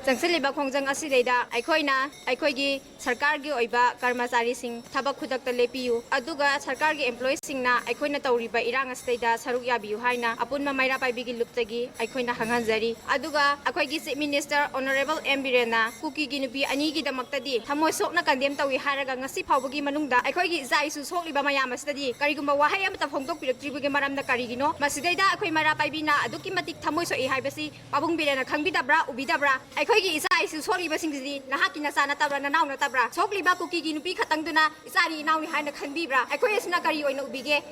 ꯆꯪꯁꯤꯜꯂꯤꯕ ꯈꯣꯡꯖꯪ ꯑꯁꯤꯗꯩꯗ ꯑꯩꯈꯣꯏꯅ ꯑꯩꯈꯣꯏꯒꯤ ꯁꯔꯀꯥꯔꯒꯤ ꯑꯣꯏꯕ ꯀꯔꯃꯆꯥꯔꯤꯁꯤꯡ ꯊꯕꯛ ꯈꯨꯗꯛꯇ ꯂꯦꯞꯄꯤꯌꯨ, ꯑꯗꯨꯒ ꯁꯔꯀꯥꯔꯒꯤ ꯑꯦꯝꯄ꯭ꯂꯣꯌꯤꯁꯤꯡꯅ ꯑꯩꯈꯣꯏꯅ ꯇꯧꯔꯤꯕ ꯏꯔꯥꯡ ꯑꯁꯤꯗꯩꯗ ꯁꯔꯨꯛ ꯌꯥꯕꯤꯌꯨ ꯍꯥꯏꯅ ꯑꯄꯨꯟꯕ ꯃꯩꯔꯥ ꯄꯥꯏꯕꯤꯒꯤ ꯂꯨꯞꯇꯒꯤ ꯑꯩꯈꯣꯏꯅ ꯈꯪꯍꯟꯖꯔꯤ꯫ ꯑꯗꯨꯒ ꯑꯩꯈꯣꯏꯒꯤ ꯆꯤꯐ ꯃꯤꯅꯤꯁꯇꯔ ꯑꯣꯅꯔꯦꯕꯜ ꯑꯦꯝ ꯕꯤꯔꯦꯟꯅ ꯀꯨꯀꯤꯒꯤ ꯅꯨꯄꯤ ꯑꯅꯤꯒꯤꯗꯃꯛꯇꯗꯤ ꯊꯃꯣꯏ ꯁꯣꯛꯅ ꯀꯟꯗꯦꯝ ꯇꯧꯏ ꯍꯥꯏꯔꯒ ꯉꯁꯤ ꯐꯥꯎꯕꯒꯤ ꯃꯅꯨꯡꯗ ꯑꯩꯈꯣꯏꯒꯤ ꯏꯆꯥ ꯏꯁꯨ ꯁꯣꯛꯂꯤꯕ ꯃꯌꯥꯝ ꯑꯁꯤꯗꯗꯤ ꯀꯔꯤꯒꯨꯝꯕ ꯋꯥꯍꯩ ꯑꯃꯠꯇ ꯐꯣꯡꯗꯣꯛꯄꯤꯔꯛꯇ꯭ꯔꯤꯕꯒꯤ ꯃꯔꯝꯗ ꯀꯔꯤꯒꯤꯅꯣ? ꯃꯁꯤꯗꯩꯗ ꯑꯩꯈꯣꯏ ꯃꯩꯔꯥ ꯄꯥꯏꯕꯤꯅ ꯑꯗꯨꯛꯀꯤ ꯃꯇꯤꯛ ꯊꯃꯣꯏ ꯁꯣꯛꯏ ꯍꯥꯏꯕꯁꯤ ꯄꯥꯕꯨꯡ ꯕꯤꯔꯦꯟꯅ ꯈꯪꯕꯤꯗꯕ꯭ꯔꯥ, ꯎꯕꯤꯗꯕ꯭ꯔꯥ? ꯑꯩꯈꯣꯏꯒꯤ ꯏꯆꯥ ꯏꯁꯨ ꯁꯣꯛꯂꯤꯕꯁꯤꯡꯁꯤꯗꯤ ꯅꯍꯥꯛꯀꯤ ꯅꯆꯥ ꯅꯠꯇꯕ꯭ꯔꯥ, ꯅꯅꯥꯎ ꯅꯠꯇꯕ꯭ꯔꯥ? ꯁꯣꯛꯂꯤꯕ ꯀꯨꯀꯤꯒꯤ ꯅꯨꯄꯤ ꯈꯛꯇꯪꯗꯨꯅ ꯏꯆꯥꯅꯤ ꯏꯅꯥꯎꯅꯤ ꯍꯥꯏꯅ ꯈꯟꯕꯤꯕ꯭ꯔꯥ? ꯑꯩꯈꯣꯏ ꯑꯁꯤꯅ ꯀꯔꯤ ꯑꯣꯏꯅ ꯎꯕꯤꯒꯦ?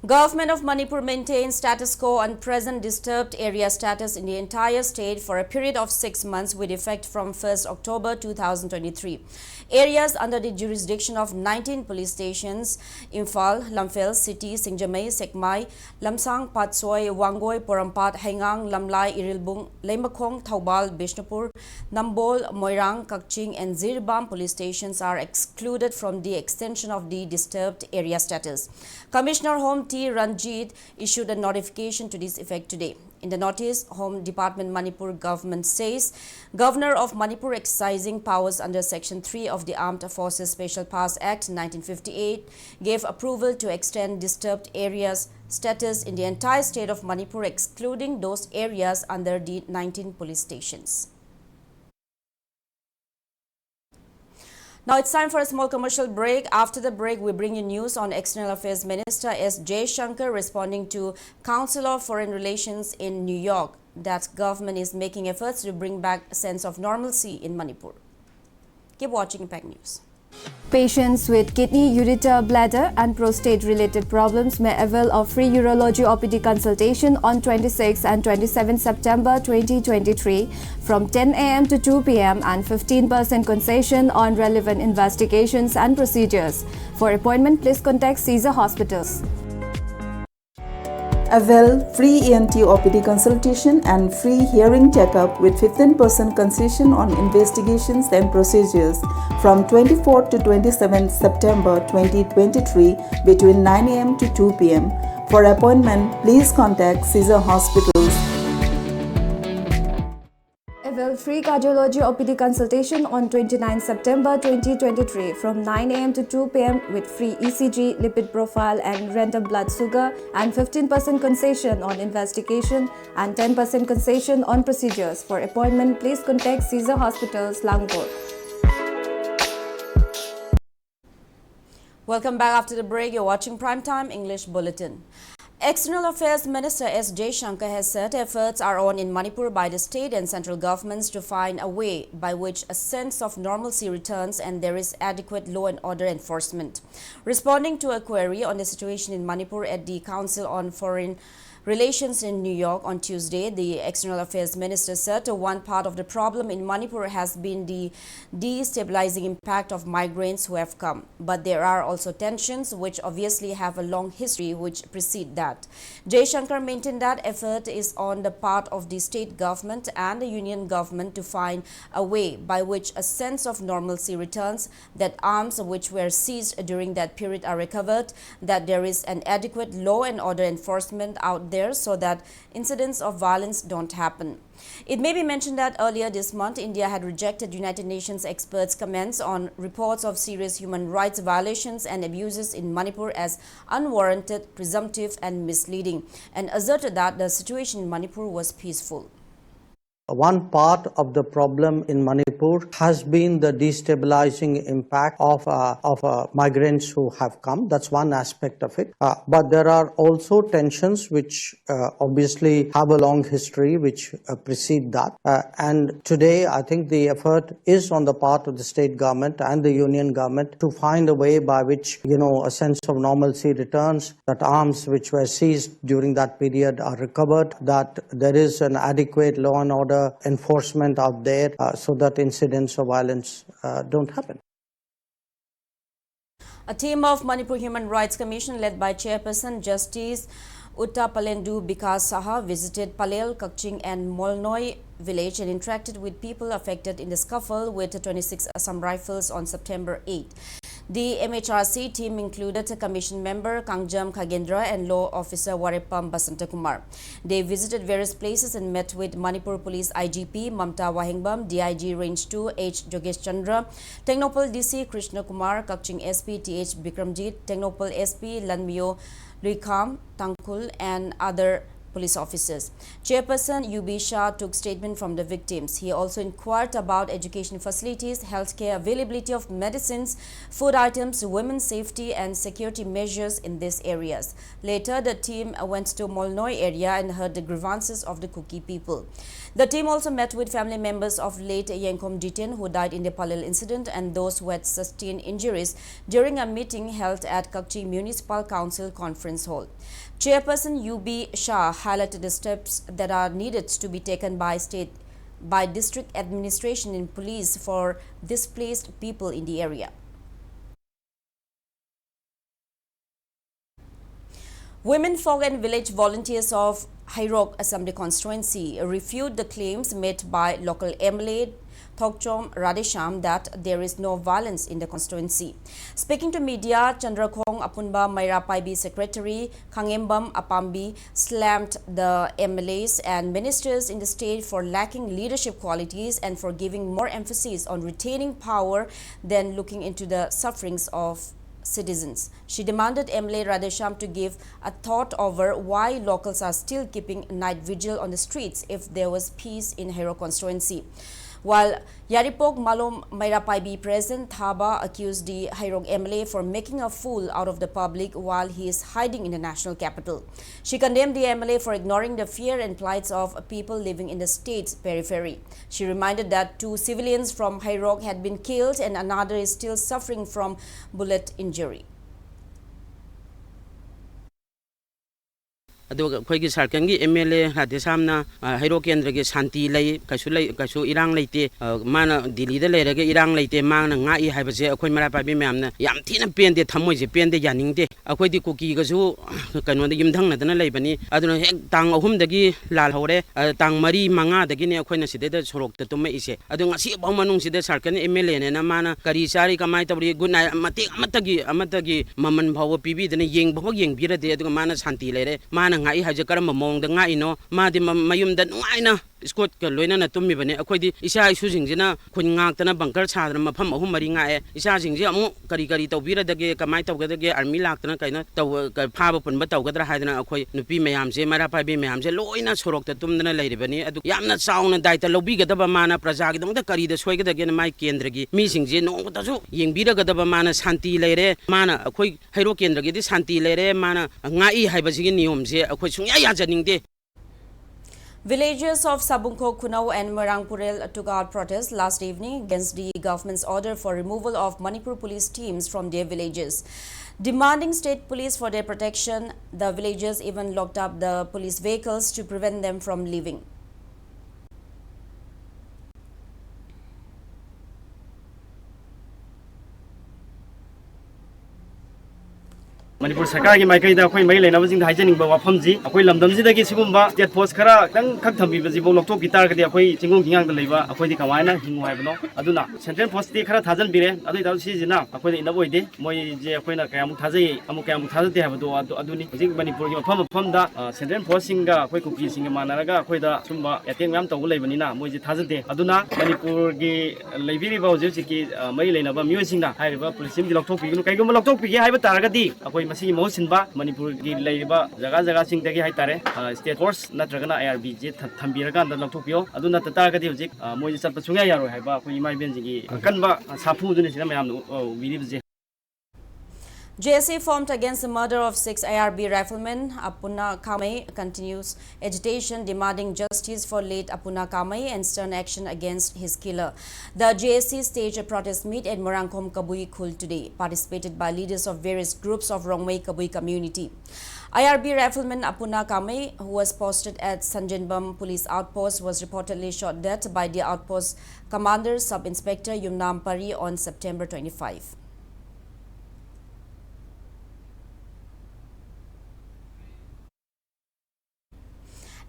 Government of Manipur maintains status quo on present disturbed area status in the entire state for a period of six months with effect from first October two thousand twenty-three. Areas under the jurisdiction of nineteen police stations, Imphal, Lamphel City, Singjamei, Sekmai, Lamsang, Patsoi, Wangoi, Porompat, Heingang, Lamlai, Irilbung, Leimakhong, Thoubal, Bishnupur, Nambol, Moirang, Kakching and Jiribam police stations are excluded from the extension of the disturbed area status. Commissioner Home T Ranjit issued a notification to this effect today. In the notice, Home Department Manipur government says Governor of Manipur exercising powers under Section three of the Armed Forces Special Powers Act nineteen fifty-eight gave approval to extend disturbed areas status in the entire state of Manipur, excluding those areas under the nineteen police stations. Now it's time for a small commercial break. After the break, we bring you news on External Affairs Minister S Jaishankar responding to Council of Foreign Relations in New York that government is making efforts to bring back a sense of normalcy in Manipur. Keep watching Impact News. Patients with kidney, ureter, bladder, and prostate related problems may avail of free urology O P D consultation on twenty-six and twenty-seven September twenty twenty-three from ten a m to two p m and fifteen percent concession on relevant investigations and procedures. For appointment, please contact Caesar Hospitals. Avail free E N T O P D consultation and free hearing checkup with fifteen percent concession on investigations and procedures from twenty-fourth to twenty-seventh September twenty twenty-three between nine a m to two p m. For appointment, please contact Caesar Hospitals. Avail free cardiology O P D consultation on twenty-ninth September twenty twenty-three from nine a m to two p m with free E C G, lipid profile, and random blood sugar, and fifteen percent concession on investigation and ten percent concession on procedures. For appointment, please contact Caesar Hospitals, Langpur. Welcome back after the break. You're watching Prime Time English Bulletin. External Affairs Minister S Jaishankar has said efforts are on in Manipur by the state and central governments to find a way by which a sense of normalcy returns and there is adequate law and order enforcement. Responding to a query on the situation in Manipur at the Council on Foreign Relations in New York on Tuesday, the External Affairs Minister said one part of the problem in Manipur has been the destabilizing impact of migrants who have come. But there are also tensions which obviously have a long history which precede that. Jaishankar maintained that effort is on the part of the state government and the union government to find a way by which a sense of normalcy returns, that arms which were seized during that period are recovered, that there is an adequate law and order enforcement out there so that incidents of violence don't happen. It may be mentioned that earlier this month, India had rejected United Nations experts' comments on reports of serious human rights violations and abuses in Manipur as unwarranted, presumptive, and misleading, and asserted that the situation in Manipur was peaceful. One part of the problem in Manipur has been the destabilizing impact of, uh, of uh, migrants who have come. That's one aspect of it. Uh, but there are also tensions which uh, obviously have a long history, which uh, precede that. Uh, and today, I think the effort is on the part of the state government and the union government to find a way by which, you know, a sense of normalcy returns, that arms which were seized during that period are recovered, that there is an adequate law and order enforcement out there, uh, so that incidents of violence uh, don't happen. A team of Manipur Human Rights Commission led by Chairperson Justice Uttapalendu Bikas Saha visited Palel, Kakching and Molnoi village and interacted with people affected in the scuffle with twenty-six Assam Rifles on September eighth. The M H R C team included Commission member Kangjam Khagendra and Law Officer Warepam Basanta Kumar. They visited various places and met with Manipur Police I G P Mamta Wahengbam, D I G Range two H Jogesh Chandra, Tengnoupal D C Krishna Kumar, Kakching S P T H Bikramjit, Tengnoupal S P Lanmyo Luikham Tangkhul, and other police officers. Chairperson U B Shah took statement from the victims. He also inquired about education facilities, healthcare availability of medicines, food items, women's safety and security measures in these areas. Later, the team went to Molnoi area and heard the grievances of the Kuki people. The team also met with family members of late Yenkom Diten, who died in the Palel incident, and those who had sustained injuries during a meeting held at Kakching Municipal Council Conference Hall. Chairperson U B Shah highlighted the steps that are needed to be taken by state, by district administration and police for displaced people in the area. Women folk and village volunteers of Hairok Assembly Constituency refute the claims made by local M L A Thokchom Radhesham that there is no violence in the constituency. Speaking to media, Chandrakhong Apunba, Maira Paibi Secretary, Khangembam Apambi slammed the M L As and ministers in the state for lacking leadership qualities and for giving more emphasis on retaining power than looking into the sufferings of citizens. She demanded M L A Radheshyam to give a thought over why locals are still keeping night vigil on the streets if there was peace in Heirok constituency. While Yairipok Malom Meirapaibi President Thaba accused the Heirok M L A for making a fool out of the public while he is hiding in the national capital. She condemned the M L A for ignoring the fear and plights of people living in the state's periphery. She reminded that two civilians from Heirok had been killed and another is still suffering from bullet injury. ꯑꯗꯨꯒ ꯑꯩꯈꯣꯏꯒꯤ ꯁꯥꯔꯀꯜꯒꯤ M L A ꯔꯥꯙꯦꯁ꯭ꯌꯥꯝꯅ, ꯑ, ꯍꯩꯔꯣꯛ ꯀꯦꯟꯗ꯭ꯔꯒꯤ ꯁꯥꯟꯇꯤ ꯂꯩ, ꯀꯩꯁꯨ ꯂꯩ, ꯀꯩꯁꯨ ꯏꯔꯥꯡ ꯂꯩꯇꯦ, ꯑ, ꯃꯥꯅ ꯗꯤꯜꯂꯤꯗ ꯂꯩꯔꯒ ꯏꯔꯥꯡ ꯂꯩꯇꯦ, ꯃꯥꯅ ꯉꯥꯛꯏ ꯍꯥꯏꯕꯁꯦ ꯑꯩꯈꯣꯏ ꯃꯩꯔꯥ ꯄꯥꯏꯕꯤ ꯃꯌꯥꯝꯅ ꯌꯥꯝ ꯊꯤꯅ ꯄꯦꯟꯗꯦ, ꯊꯃꯣꯏꯁꯦ ꯄꯦꯟꯗꯦ, ꯌꯥꯅꯤꯡꯗꯦ꯫ ꯑꯩꯈꯣꯏꯗꯤ ꯀꯨꯀꯤꯒꯁꯨ ꯀꯩꯅꯣꯗ ꯌꯨꯝꯊꯪꯅꯗꯅ ꯂꯩꯕꯅꯤ, ꯑꯗꯨꯅ ꯍꯦꯛ ꯇꯥꯡ ꯑꯍꯨꯝꯗꯒꯤ ꯂꯥꯜꯍꯧꯔꯦ, ꯑ, ꯇꯥꯡ ꯃꯔꯤ ꯃꯉꯥꯗꯒꯤꯅꯦ ꯑꯩꯈꯣꯏꯅ ꯁꯤꯗꯩꯗ ꯁꯣꯔꯣꯛꯇ ꯇꯨꯝꯃꯛꯏꯁꯦ꯫ ꯑꯗꯣ ꯉꯁꯤꯐꯥꯎ ꯃꯅꯨꯡꯁꯤꯗ ꯁꯥꯔꯀꯜ ꯑꯦꯝ ꯑꯦꯜ ꯑꯦꯅꯦꯅ ꯃꯥꯅ ꯀꯔꯤ ꯆꯥꯔꯤ, ꯀꯃꯥꯏꯅ ꯇꯧꯔꯤ, ꯒꯨꯗ ꯅꯥꯏꯠ ꯃꯇꯦꯛ ꯑꯃꯠꯇꯒꯤ, ꯑꯃꯠꯇꯒꯤ ꯃꯃꯜ ꯐꯥꯎꯕ ꯄꯤꯕꯤꯗꯅ ꯌꯦꯡꯕꯐꯥꯎ ꯌꯦꯡꯕꯤꯔꯗꯦ, ꯑꯗꯨꯒ ꯃꯥꯅ ꯁꯥꯟꯇꯤ ꯂꯩꯔꯦ꯫ ꯃꯥꯅ ꯉꯥꯛꯏ ꯍꯥꯏꯁꯦ ꯀꯔꯝꯕ ꯃꯑꯣꯡꯗ ꯉꯥꯛꯏꯅꯣ? ꯃꯥꯗꯤ ꯃ-, ꯃꯌꯨꯝꯗ ꯅꯨꯡꯉꯥꯏꯅ ꯏꯁꯀꯣꯠꯀ ꯂꯣꯏꯅꯅ ꯇꯨꯝꯃꯤꯕꯅꯦ꯫ ꯑꯩꯈꯣꯏꯗꯤ ꯏꯆꯥ ꯏꯁꯨꯁꯤꯡꯁꯤꯅ ꯈꯨꯟ ꯉꯥꯛꯇꯅ ꯕꯪꯀꯔ ꯁꯥꯗꯅ ꯃꯐꯝ ꯑꯍꯨꯝ ꯃꯔꯤ ꯉꯥꯛꯑꯦ꯫ ꯏꯆꯥꯁꯤꯡꯁꯦ ꯑꯃꯨꯛ ꯀꯔꯤ ꯀꯔꯤ ꯇꯧꯕꯤꯔꯗꯒꯦ, ꯀꯃꯥꯏꯅ ꯇꯧꯒꯗꯒꯦ, ꯑꯥꯔꯃꯤ ꯂꯥꯛꯇꯅ ꯀꯩꯅꯣ ꯇꯧ-, ꯀ-, ꯐꯥꯕ ꯄꯨꯟꯕ ꯇꯧꯒꯗ꯭ꯔꯥ ꯍꯥꯏꯗꯅ ꯑꯩꯈꯣꯏ ꯅꯨꯄꯤ ꯃꯌꯥꯝꯁꯦ, ꯃꯩꯔꯥ ꯄꯥꯏꯕꯤ ꯃꯌꯥꯝꯁꯦ ꯂꯣꯏꯅ ꯁꯣꯔꯣꯛꯇ ꯇꯨꯝꯗꯅ ꯂꯩꯔꯤꯕꯅꯤ꯫ ꯑꯗꯨ ꯌꯥꯝꯅ ꯆꯥꯎꯅ ꯗꯥꯏꯇ ꯂꯧꯕꯤꯒꯗꯕ, ꯃꯥꯅ ꯄ꯭ꯔꯖꯥꯒꯤꯗꯃꯛꯇ ꯀꯔꯤꯗ ꯁꯣꯏꯒꯗꯒꯦꯅ ꯃꯥꯏ ꯀꯦꯟꯗ꯭ꯔꯒꯤ ꯃꯤꯁꯤꯡꯁꯦ ꯅꯣꯡꯃꯇꯁꯨ ꯌꯦꯡꯕꯤꯔꯒꯗꯕ, ꯃꯥꯅ ꯁꯥꯟꯇꯤ ꯂꯩꯔꯦ, ꯃꯥꯅ ꯑꯩꯈꯣꯏ ꯍꯩꯔꯣꯛ ꯀꯦꯟꯗ꯭ꯔꯒꯤꯗꯤ ꯁꯥꯟꯇꯤ ꯂꯩꯔꯦ, ꯃꯥꯅ ꯉꯥꯛꯏ ꯍꯥꯏꯕꯁꯤꯒꯤ ꯅꯤꯌꯣꯝꯁꯦ ꯑꯩꯈꯣꯏ ꯁꯨꯡꯌꯥ ꯌꯥꯖꯅꯤꯡꯗꯦ꯫ Villagers of Sabungkho Khunau and Moirangpurel took out protest last evening against the government's order for removal of Manipur police teams from their villages. Demanding state police for their protection, the villagers even locked up the police vehicles to prevent them from leaving. Manipur ꯁꯔꯀꯥꯔꯒꯤ ꯃꯥꯏꯀꯩꯗ ꯑꯩꯈꯣꯏ ꯃꯔꯤ ꯂꯩꯅꯕꯁꯤꯡꯗ ꯍꯥꯏꯖꯅꯤꯡꯕ ꯋꯥꯐꯝꯁꯤ, ꯑꯩꯈꯣꯏ ꯂꯝꯗꯝꯁꯤꯗꯒꯤ ꯁꯤꯒꯨꯝꯕ state force ꯈꯔ ꯈꯤꯇꯪ ꯈꯛ ꯊꯝꯕꯤꯕꯁꯤꯐꯥꯎ ꯂꯧꯊꯣꯛꯄꯤ ꯇꯥꯔꯒꯗꯤ ꯑꯩꯈꯣꯏ ꯆꯤꯡꯒꯣꯡ ꯆꯤꯡꯌꯥꯡꯗ ꯂꯩꯕ ꯑꯩꯈꯣꯏꯗꯤ ꯀꯃꯥꯏꯅ ꯍꯤꯡꯉꯨ ꯍꯥꯏꯕꯅꯣ? ꯑꯗꯨꯅ central forceꯇꯤ ꯈꯔ ꯊꯥꯖꯟꯕꯤꯔꯦ, ꯑꯗꯨ ꯑꯣꯏꯇꯥꯔꯁꯨ ꯁꯤꯁꯤꯅ ꯑꯩꯈꯣꯏꯗ enough ꯑꯣꯏꯗꯦ꯫ ꯃꯣꯏꯁꯦ ꯑꯩꯈꯣꯏꯅ ꯀꯌꯥꯃꯨꯛ ꯊꯥꯖꯩ, ꯑꯃꯨꯛ ꯀꯌꯥꯃꯨꯛ ꯊꯥꯖꯗꯦ ꯍꯥꯏꯕꯗꯣ ꯑꯗꯨ, ꯑꯗꯨꯅꯤ꯫ ꯍꯧꯖꯤꯛ ꯃꯅꯤꯄꯨꯔꯒꯤ ꯃꯐꯝ ꯃꯐꯝꯗ, ꯑ, central forceꯁꯤꯡꯒ ꯑꯩꯈꯣꯏ ꯀꯨꯀꯤꯁꯤꯡꯒ ꯃꯥꯟꯅꯔꯒ ꯑꯩꯈꯣꯏꯗ ꯁꯨꯝꯕ attack ꯃꯌꯥꯝ ꯇꯧꯕ ꯂꯩꯕꯅꯤꯅ ꯃꯣꯏꯁꯦ ꯊꯥꯖꯗꯦ꯫ ꯑꯗꯨꯅ ꯃꯅꯤꯄꯨꯔꯒꯤ ꯂꯩꯕꯤꯔꯤꯕ ꯍꯧꯖꯤꯛ ꯍꯧꯖꯤꯛꯀꯤ, ꯑ, ꯃꯔꯤ ꯂꯩꯅꯕ ꯃꯤꯑꯣꯏꯁꯤꯡꯅ ꯍꯥꯏꯔꯤꯕ ꯄꯨꯂꯤꯁꯁꯤꯡꯁꯤ ꯂꯧꯊꯣꯛꯄꯤꯒꯅꯨ꯫ ꯀꯩꯒꯨꯝꯕ ꯂꯧꯊꯣꯛꯄꯤꯒꯦ ꯍꯥꯏꯕ ꯇꯥꯔꯒꯗꯤ ꯑꯩꯈꯣꯏ ꯃꯁꯤꯒꯤ ꯃꯍꯨꯠ ꯁꯤꯟꯕ ꯃꯅꯤꯄꯨꯔꯒꯤ ꯂꯩꯔꯤꯕ ꯖꯒꯥ ꯖꯒꯥꯁꯤꯡꯗꯒꯤ ꯍꯥꯏꯇꯥꯔꯦ, ꯑ, state force ꯅꯠꯇ꯭ꯔꯒꯅ IRBꯁꯦ ꯊ-, ꯊꯝꯕꯤꯔꯀꯥꯟꯗ ꯂꯧꯊꯣꯛꯄꯤꯌꯣ꯫ ꯑꯗꯨ ꯅꯠꯇ ꯇꯥꯔꯒꯗꯤ ꯍꯧꯖꯤꯛ, ꯑ, ꯃꯣꯏꯁꯦ ꯆꯠꯄ ꯁꯨꯡꯌꯥ ꯌꯥꯔꯣꯏ ꯍꯥꯏꯕ ꯑꯩꯈꯣꯏ ꯏꯃꯥ ꯏꯕꯦꯟꯁꯤꯡꯒꯤ ꯑꯀꯟꯕ ꯁꯥꯐꯨꯗꯨꯅꯤ ꯁꯤꯗ ꯃꯌꯥꯝꯅ ꯎ-, ꯑ, ꯎꯕꯤꯔꯤꯕꯁꯦ꯫ J A C formed against the murder of six I R B riflemen Apuna Kamei continues agitation demanding justice for late Apuna Kamei and stern action against his killer. The J A C staged a protest meet at Morangkom Kabui Khul today, participated by leaders of various groups of Rongmei Kabui community. I R B rifleman Apuna Kamei, who was posted at Sanjenbam police outpost, was reportedly shot dead by the outpost commander Sub Inspector Yumnam Pari on September twenty-five.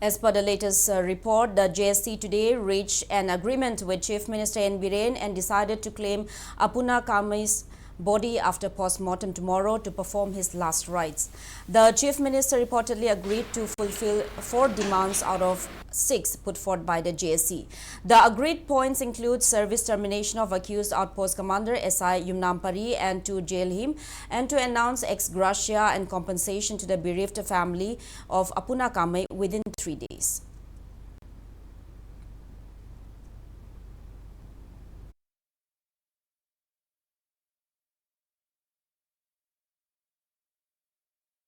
As per the latest, uh, report, the J S C today reached an agreement with Chief Minister N Biren and decided to claim Apuna Kamei's body after post-mortem tomorrow to perform his last rites. The Chief Minister reportedly agreed to fulfill four demands out of six put forth by the J S C. The agreed points include service termination of accused outpost commander S I Yumnam Pari and to jail him, and to announce ex gratia and compensation to the bereaved family of Apuna Kamei within three days.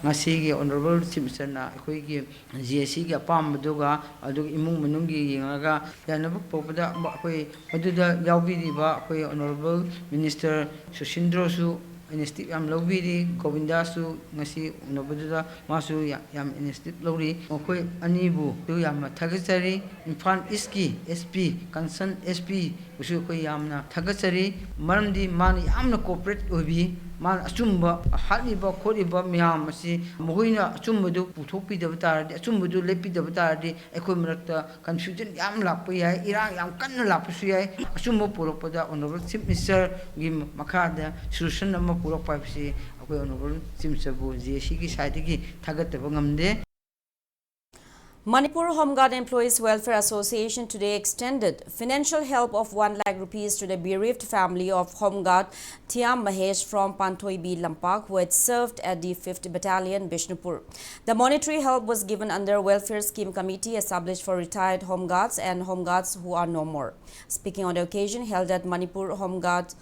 ꯉꯁꯤꯒꯤ Honourable Chief Ministerꯅ ꯑꯩꯈꯣꯏꯒꯤ J A Cꯒꯤ ꯑꯄꯥꯝꯕꯗꯨꯒ ꯑꯗꯨꯒ ꯏꯃꯨꯡ ꯃꯅꯨꯡꯒꯤ ꯌꯦꯡꯉꯒ ꯌꯥꯅꯕ ꯄꯨꯔꯛꯄꯗ ꯑꯩꯈꯣꯏ ꯃꯗꯨꯗ ꯌꯥꯎꯕꯤꯔꯤꯕ ꯑꯩꯈꯣꯏ Honourable Minister ꯁꯨꯁꯤꯟꯗ꯭ꯔꯣꯁꯨ initiative ꯌꯥꯝ ꯂꯧꯕꯤꯔꯤ, ꯒꯣꯕꯤꯟꯗꯥꯁꯨ ꯉꯁꯤ ꯎꯅꯕꯗꯨꯗ ꯃꯥꯁꯨ ꯌꯥ-, ꯌꯥꯝ initiative ꯂꯧꯔꯤ꯫ ꯃꯈꯣꯏ ꯑꯅꯤꯕꯨ ꯌꯥꯝꯅ ꯊꯥꯒꯠꯆꯔꯤ꯫ Imphal Eastꯀꯤ S P, concerned S P ꯕꯨꯁꯨ ꯑꯩꯈꯣꯏ ꯌꯥꯝꯅ ꯊꯥꯒꯠꯆꯔꯤ, ꯃꯔꯝꯗꯤ ꯃꯥꯅ ꯌꯥꯝꯅ cooperate ꯑꯣꯏꯕꯤ꯫ ꯃꯥꯅ ꯑꯆꯨꯝꯕ ꯍꯥꯠꯂꯤꯕ ꯈꯣꯠꯂꯤꯕ ꯃꯌꯥꯝ ꯑꯁꯤ ꯃꯈꯣꯏꯅ ꯑꯆꯨꯝꯕꯗꯨ ꯄꯨꯊꯣꯛꯄꯤꯗꯕ ꯇꯥꯔꯗꯤ, ꯑꯆꯨꯝꯕꯗꯨ ꯂꯦꯞꯄꯤꯗꯕ ꯇꯥꯔꯗꯤ, ꯑꯩꯈꯣꯏ ꯃꯔꯛꯇ confusion ꯌꯥꯝ ꯂꯥꯛꯄ ꯌꯥꯏ, ꯏꯔꯥꯡ ꯌꯥꯝ ꯀꯟꯅ ꯂꯥꯛꯄꯁꯨ ꯌꯥꯏ꯫ ꯑꯆꯨꯝꯕ ꯄꯨꯔꯛꯄꯗ Honourable Chief Ministerꯒꯤ ꯃꯈꯥꯗ solution ꯑꯃ ꯄꯨꯔꯛꯄ ꯍꯥꯏꯕꯁꯤ ꯑꯩꯈꯣꯏ Honourable Chief Ministerꯕꯨ JACꯒꯤ sideꯗꯒꯤ ꯊꯥꯒꯠꯇꯕ ꯉꯝꯗꯦ꯫ Manipur Home Guard Employees Welfare Association today extended financial help of one lakh rupees to the bereaved family of Home Guard Thiam Mahesh from Panthoibi Lampak, who had served at the fifth Battalion, Bishnupur. The monetary help was given under Welfare Scheme Committee established for retired Home Guards and Home Guards who are no more. Speaking on the occasion held at Manipur Home Guard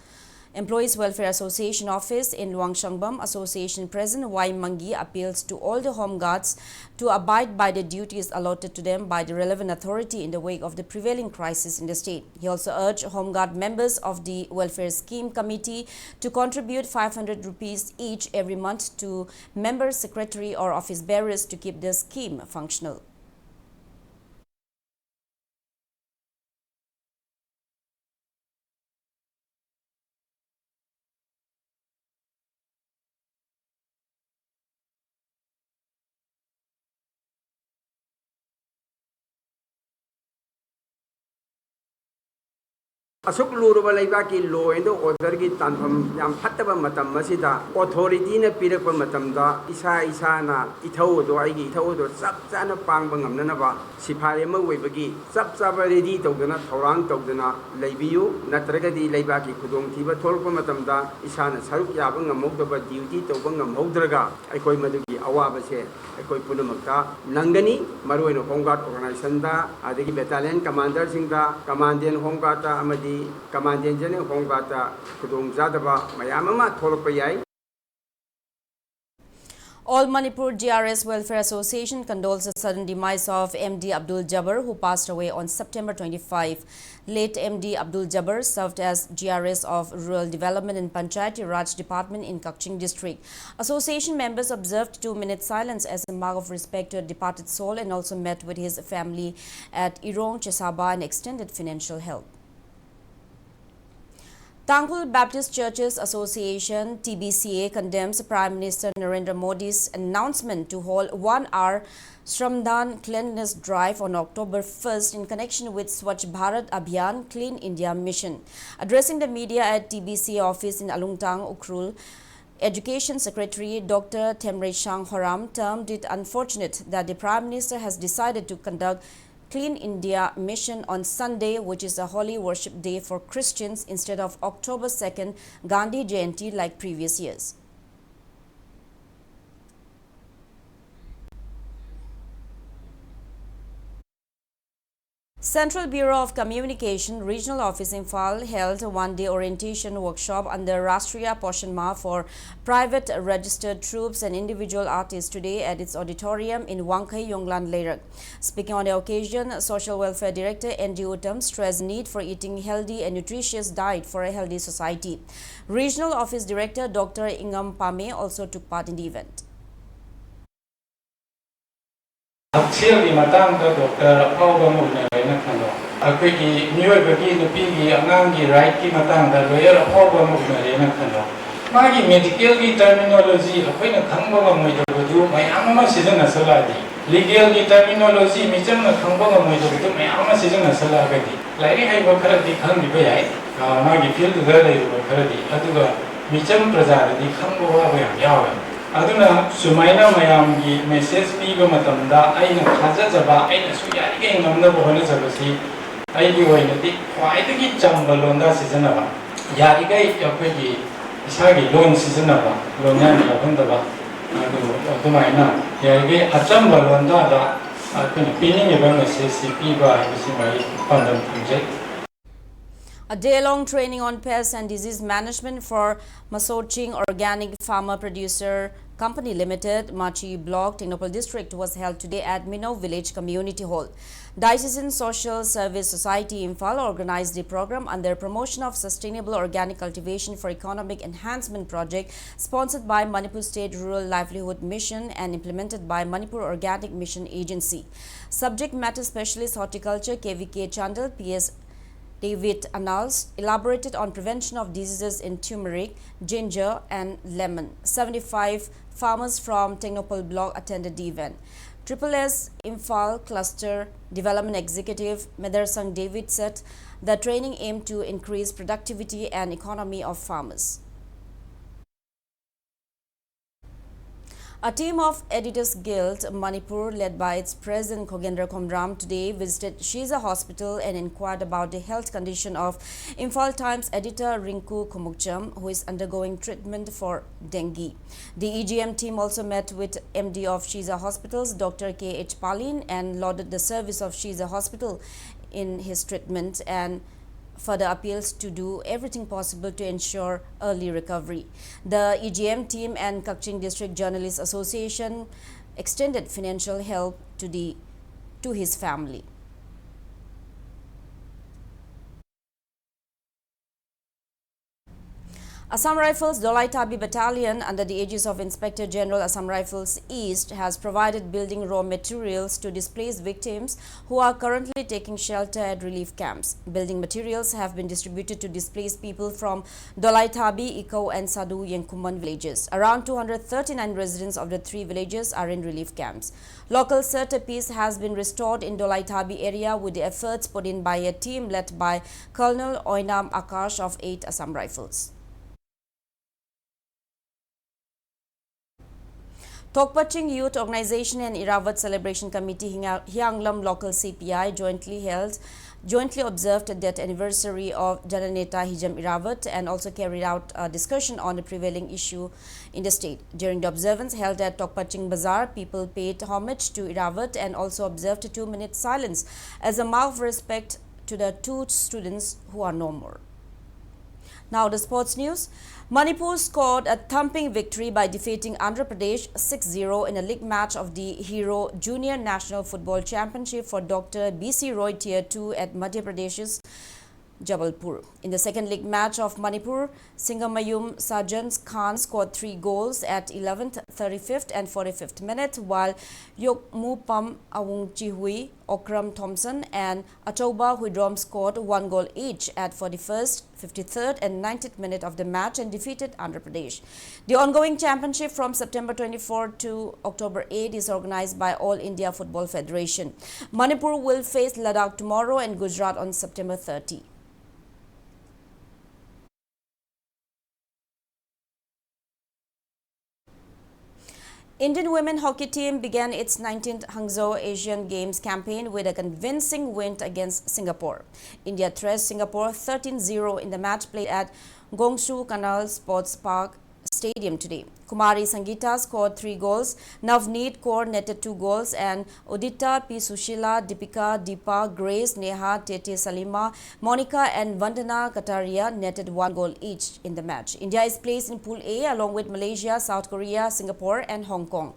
Employees Welfare Association office in Luang Shangbam, Association President Y Mangi appeals to all the Home Guards to abide by the duties allotted to them by the relevant authority in the wake of the prevailing crisis in the state. He also urged Home Guard members of the Welfare Scheme Committee to contribute five hundred rupees each every month to member, secretary or office bearers to keep the scheme functional. ꯑꯁꯨꯛ ꯂꯨꯔꯕ ꯂꯩꯕꯥꯛꯀꯤ law and orderꯒꯤ ꯇꯥꯟꯐꯝ ꯌꯥꯝ ꯐꯠꯇꯕ ꯃꯇꯝ ꯑꯁꯤꯗ, authorityꯅ ꯄꯤꯔꯛꯄ ꯃꯇꯝꯗ ꯏꯁꯥ ꯏꯁꯥꯅ ꯏꯊꯧ ꯑꯗꯣ, ꯑꯩꯒꯤ ꯏꯊꯧ ꯑꯗꯣ ꯆꯞ ꯆꯥꯅ ꯄꯥꯡꯕ ꯉꯝꯅꯅꯕ ꯁꯤꯐꯥꯏ ꯑꯃ ꯑꯣꯏꯕꯒꯤ ꯆꯞ ꯆꯥꯕ ready ꯇꯧꯗꯅ, ꯊꯧꯔꯥꯡ ꯇꯧꯗꯅ ꯂꯩꯕꯤꯌꯨ꯫ ꯅꯠꯇ꯭ꯔꯒꯗꯤ ꯂꯩꯕꯥꯛꯀꯤ ꯈꯨꯗꯣꯡꯊꯤꯕ ꯊꯣꯛꯂꯛꯄ ꯃꯇꯝꯗ ꯏꯁꯥꯅ ꯁꯔꯨꯛ ꯌꯥꯕ ꯉꯝꯍꯧꯗꯕ, duty ꯇꯧꯕ ꯉꯝꯍꯧꯗ꯭ꯔꯒ ꯑꯩꯈꯣꯏ ꯃꯗꯨꯒꯤ ꯑꯋꯥꯕꯁꯦ ꯑꯩꯈꯣꯏ ꯄꯨꯝꯅꯃꯛꯇ ꯅꯪꯒꯅꯤ꯫ ꯃꯔꯨꯑꯣꯏꯅ Home Guard organizationꯗ, ꯑꯗꯒꯤ battalion commanderꯁꯤꯡꯗ, Commandant Home Guardꯇ ꯑꯃꯗꯤ Commandant General Home Guardꯇ ꯈꯨꯗꯣꯡꯆꯥꯗꯕ ꯃꯌꯥꯝ ꯑꯃ ꯊꯣꯛꯂꯛꯄ ꯌꯥꯏ꯫ All Manipur GRS Welfare Association condoles the sudden demise of MD Abdul Jabbar, who passed away on September twenty-five. Late MD Abdul Jabbar served as GRS of Rural Development and Panchayati Raj Department in Kakching District. Association members observed two-minute silence as a mark of respect to the departed soul and also met with his family at Irong Chisaba and extended financial help. Tangkhul Baptist Churches Association, T B C A, condemns Prime Minister Narendra Modi's announcement to hold one hour Shramdan cleanliness drive on October first in connection with Swachh Bharat Abhiyan Clean India Mission. Addressing the media at T B C A office in Alungtang, Ukhrul, Education Secretary Doctor Themreishang Horam termed it unfortunate that the Prime Minister has decided to conduct Clean India Mission on Sunday, which is a holy worship day for Christians, instead of October second, Gandhi Jayanti, like previous years. Central Bureau of Communication Regional Office Imphal held a one-day orientation workshop under Rashtriya Poshan Maah for private registered troops and individual artists today at its auditorium in Wangkhei Yonglan Leirak. Speaking on the occasion, Social Welfare Director N D Uttam stressed need for eating healthy and nutritious diet for a healthy society. Regional Office Director Doctor Ingam Pame also took part in the event. ꯍꯛꯁꯦꯜꯒꯤ ꯃꯇꯥꯡꯗ doctor ꯑꯐꯥꯎꯕ ꯑꯃ ꯎꯅꯔꯦꯅ ꯈꯜꯂꯣ꯫ ꯑꯩꯈꯣꯏꯒꯤ ꯃꯤꯑꯣꯏꯕꯒꯤ, ꯅꯨꯄꯤꯒꯤ, ꯑꯉꯥꯡꯒꯤ ꯔꯥꯏꯠꯀꯤ ꯃꯇꯥꯡꯗ ꯂꯣꯌꯔ ꯑꯐꯥꯎꯕ ꯑꯃ ꯎꯅꯔꯦꯅ ꯈꯜꯂꯣ꯫ ꯃꯥꯒꯤ ꯃꯦꯗꯤꯀꯦꯜꯒꯤ ꯇꯔꯃꯤꯅꯣꯂꯣꯖꯤ ꯑꯩꯈꯣꯏꯅ ꯈꯪꯕ ꯉꯝꯃꯣꯏꯗꯕꯗꯨ ꯃꯌꯥꯝ ꯑꯃ ꯁꯤꯖꯤꯟꯅꯁꯜꯂꯛꯑꯗꯤ, ꯂꯤꯒꯦꯜꯒꯤ ꯇꯔꯃꯤꯅꯣꯂꯣꯖꯤ ꯃꯤꯆꯝꯅ ꯈꯪꯕ ꯉꯝꯃꯣꯏꯗꯕꯗꯨ ꯃꯌꯥꯝ ꯑꯃ ꯁꯤꯖꯤꯟꯅꯁꯜꯂꯛꯑꯒꯗꯤ, ꯂꯥꯏꯔꯤꯛ ꯍꯩꯕ ꯈꯔꯗꯤ ꯈꯪꯈꯤꯕ ꯌꯥꯏ, ꯑ, ꯃꯥꯒꯤ ꯐꯤꯜꯗꯨꯗ ꯂꯩꯔꯨꯕ ꯈꯔꯗꯤ, ꯑꯗꯨꯒ ꯃꯤꯆꯝ ꯄ꯭ꯔꯖꯥꯗꯗꯤ ꯈꯪꯕ ꯋꯥꯕ ꯌꯥꯝ ꯌꯥꯎꯋꯦ꯫ ꯑꯗꯨꯅ ꯁꯨꯃꯥꯏꯅ ꯃꯌꯥꯝꯒꯤ ꯃꯦꯁꯦꯖ ꯄꯤꯕ ꯃꯇꯝꯗ ꯑꯩꯅ ꯊꯥꯖꯖꯕ, ꯑꯩꯅꯁꯨ ꯌꯥꯔꯤꯈꯩ ꯉꯝꯅꯕ ꯍꯣꯠꯅꯖꯕꯁꯤ ꯑꯩꯒꯤ ꯑꯣꯏꯅꯗꯤ ꯈ꯭ꯋꯥꯏꯗꯒꯤ ꯆꯝꯕ ꯂꯣꯟꯗ ꯁꯤꯖꯤꯟꯅꯕ, ꯌꯥꯔꯤꯈꯩ ꯑꯩꯈꯣꯏꯒꯤ ꯏꯁꯥꯒꯤ ꯂꯣꯟ ꯁꯤꯖꯤꯟꯅꯕ, ꯂꯣꯟꯌꯥꯟ ꯌꯥꯎꯍꯟꯗꯕ, ꯑꯗꯨ ꯑꯗꯨꯃꯥꯏꯅ ꯌꯥꯔꯤꯈꯩ ꯑꯆꯝꯕ ꯂꯣꯟꯗꯥꯗ ꯑꯩꯈꯣꯏꯅ ꯄꯤꯅꯤꯡꯉꯤꯕ ꯃꯦꯁꯦꯖꯁꯤ ꯄꯤꯕ ꯍꯥꯏꯕꯁꯤꯃ ꯑꯩ ꯄꯥꯟꯗꯝ ꯊꯝꯖꯩ꯫ A day-long training on pest and disease management for Masoching Organic Farmer Producer Company Limited, Machi Block, Tengnoupal District, was held today at Mino Village Community Hall. Diocesan Social Service Society Imphal organized the program under promotion of Sustainable Organic Cultivation for Economic Enhancement project, sponsored by Manipur State Rural Livelihood Mission and implemented by Manipur Organic Mission Agency. Subject matter specialist horticulture K V K Chandal, P S David Annals elaborated on prevention of diseases in turmeric, ginger, and lemon. Seventy-five farmers from Tengnoupal block attended the event. Triple S Imphal Cluster Development Executive Medarsang David said the training aimed to increase productivity and economy of farmers. A team of Editors Guild Manipur, led by its president Khogendra Khomram, today visited Shiza Hospital and inquired about the health condition of Imphal Times editor Rinku Khumukcham, who is undergoing treatment for dengue. The E G M team also met with M D of Shiza Hospitals, Doctor K H Palin, and lauded the service of Shiza Hospital in his treatment and further appeals to do everything possible to ensure early recovery. The E G M team and Kakching District Journalists Association extended financial help to the, to his family. Assam Rifles Dolai Tabi Battalion, under the aegis of Inspector General Assam Rifles East, has provided building raw materials to displaced victims who are currently taking shelter at relief camps. Building materials have been distributed to displaced people from Dolai Tabi, Iko, and Sadu Yenkuman villages. Around two hundred thirty-nine residents of the three villages are in relief camps. Local shelter peace has been restored in Dolai Tabi area with the efforts put in by a team led by Colonel Oinam Akash of eighth Assam Rifles. Tokpaching Youth Organization and Irawat Celebration Committee, Hinga-, Hianglam Local C P I, jointly held, jointly observed the death anniversary of Jananeta Hijam Irawat and also carried out a discussion on the prevailing issue in the state. During the observance held at Tokpaching Bazaar, people paid homage to Irawat and also observed a two-minute silence as a mark of respect to the two students who are no more. Now the sports news. Manipur scored a thumping victory by defeating Andhra Pradesh six zero in a league match of the Hero Junior National Football Championship for Doctor B C Roy Tier two at Madhya Pradesh's Jabalpur. In the second leg match of Manipur, Singamayum Sajan Khan scored three goals at eleventh, thirty-fifth and forty-fifth minute, while Yokmupam Awungchihui, Okram Thompson and Achauba Huidrom scored one goal each at forty-first, fifty-third and ninetieth minute of the match and defeated Andhra Pradesh. The ongoing championship from September twenty-four to October eight is organized by All India Football Federation. Manipur will face Ladakh tomorrow and Gujarat on September thirty. Indian women hockey team began its nineteenth Hangzhou Asian Games campaign with a convincing win against Singapore. India thrashed Singapore thirteen zero in the match played at Gongsu Canal Sports Park Stadium today. Kumari Sangeeta scored three goals, Navneet Kaur netted two goals, and Udita P Sushila, Deepika, Deepa, Grace, Neha, Tete Salima, Monica and Vandana Kataria netted one goal each in the match. India is placed in Pool A along with Malaysia, South Korea, Singapore and Hong Kong.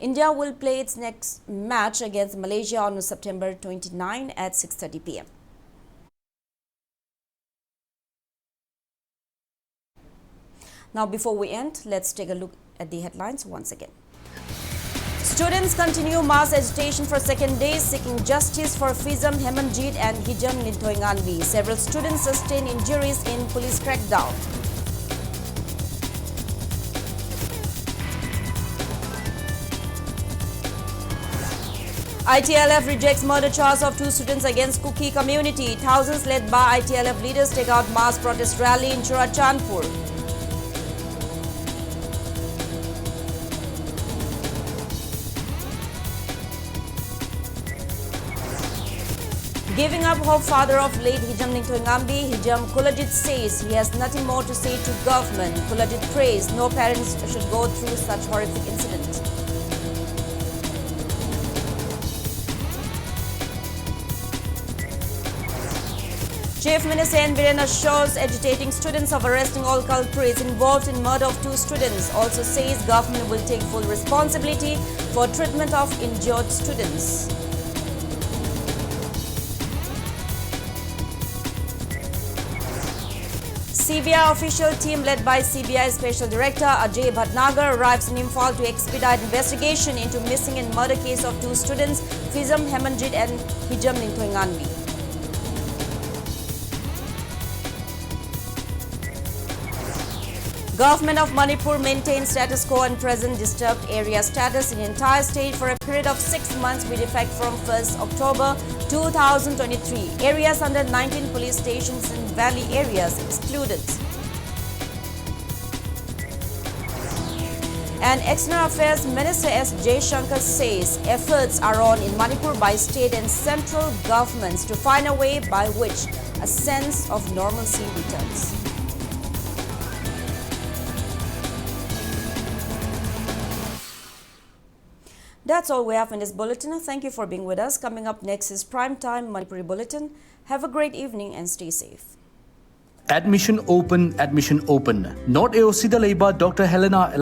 India will play its next match against Malaysia on September twenty-nine at six thirty p m. Now, before we end, let's take a look at the headlines once again. Students continue mass agitation for second day, seeking justice for Phizam Hemanjit and Hijam Ningthoinganbi. Several students sustain injuries in police crackdown. I T L F rejects murder charge of two students against Kuki community. Thousands led by I T L F leaders take out mass protest rally in Churachandpur. Giving up hope, father of late Hijam Ningthoinganbi, Hijam Kulajit says he has nothing more to say to government. Kulajit prays no parents should go through such horrific incident. Chief Minister N Biren assures agitating students of arresting all culprits involved in murder of two students. Also says government will take full responsibility for treatment of injured students. C B I official team led by C B I Special Director Ajay Bhatnagar arrives in Imphal to expedite investigation into missing and murder case of two students, Fizam Hemanjit and Hijam Ningthoinganmi. Government of Manipur maintains status quo and present disturbed area status in entire state for a period of six months with effect from first October two thousand twenty-three. Areas under nineteen police stations in valley areas excluded. And External Affairs Minister S Jaishankar says efforts are on in Manipur by state and central governments to find a way by which a sense of normalcy returns. That's all we have in this bulletin. Thank you for being with us. Coming up next is Prime Time Manipuri Bulletin. Have a great evening and stay safe. Admission open, admission open. North A O C ꯗ ꯂꯩꯕ Doctor Helena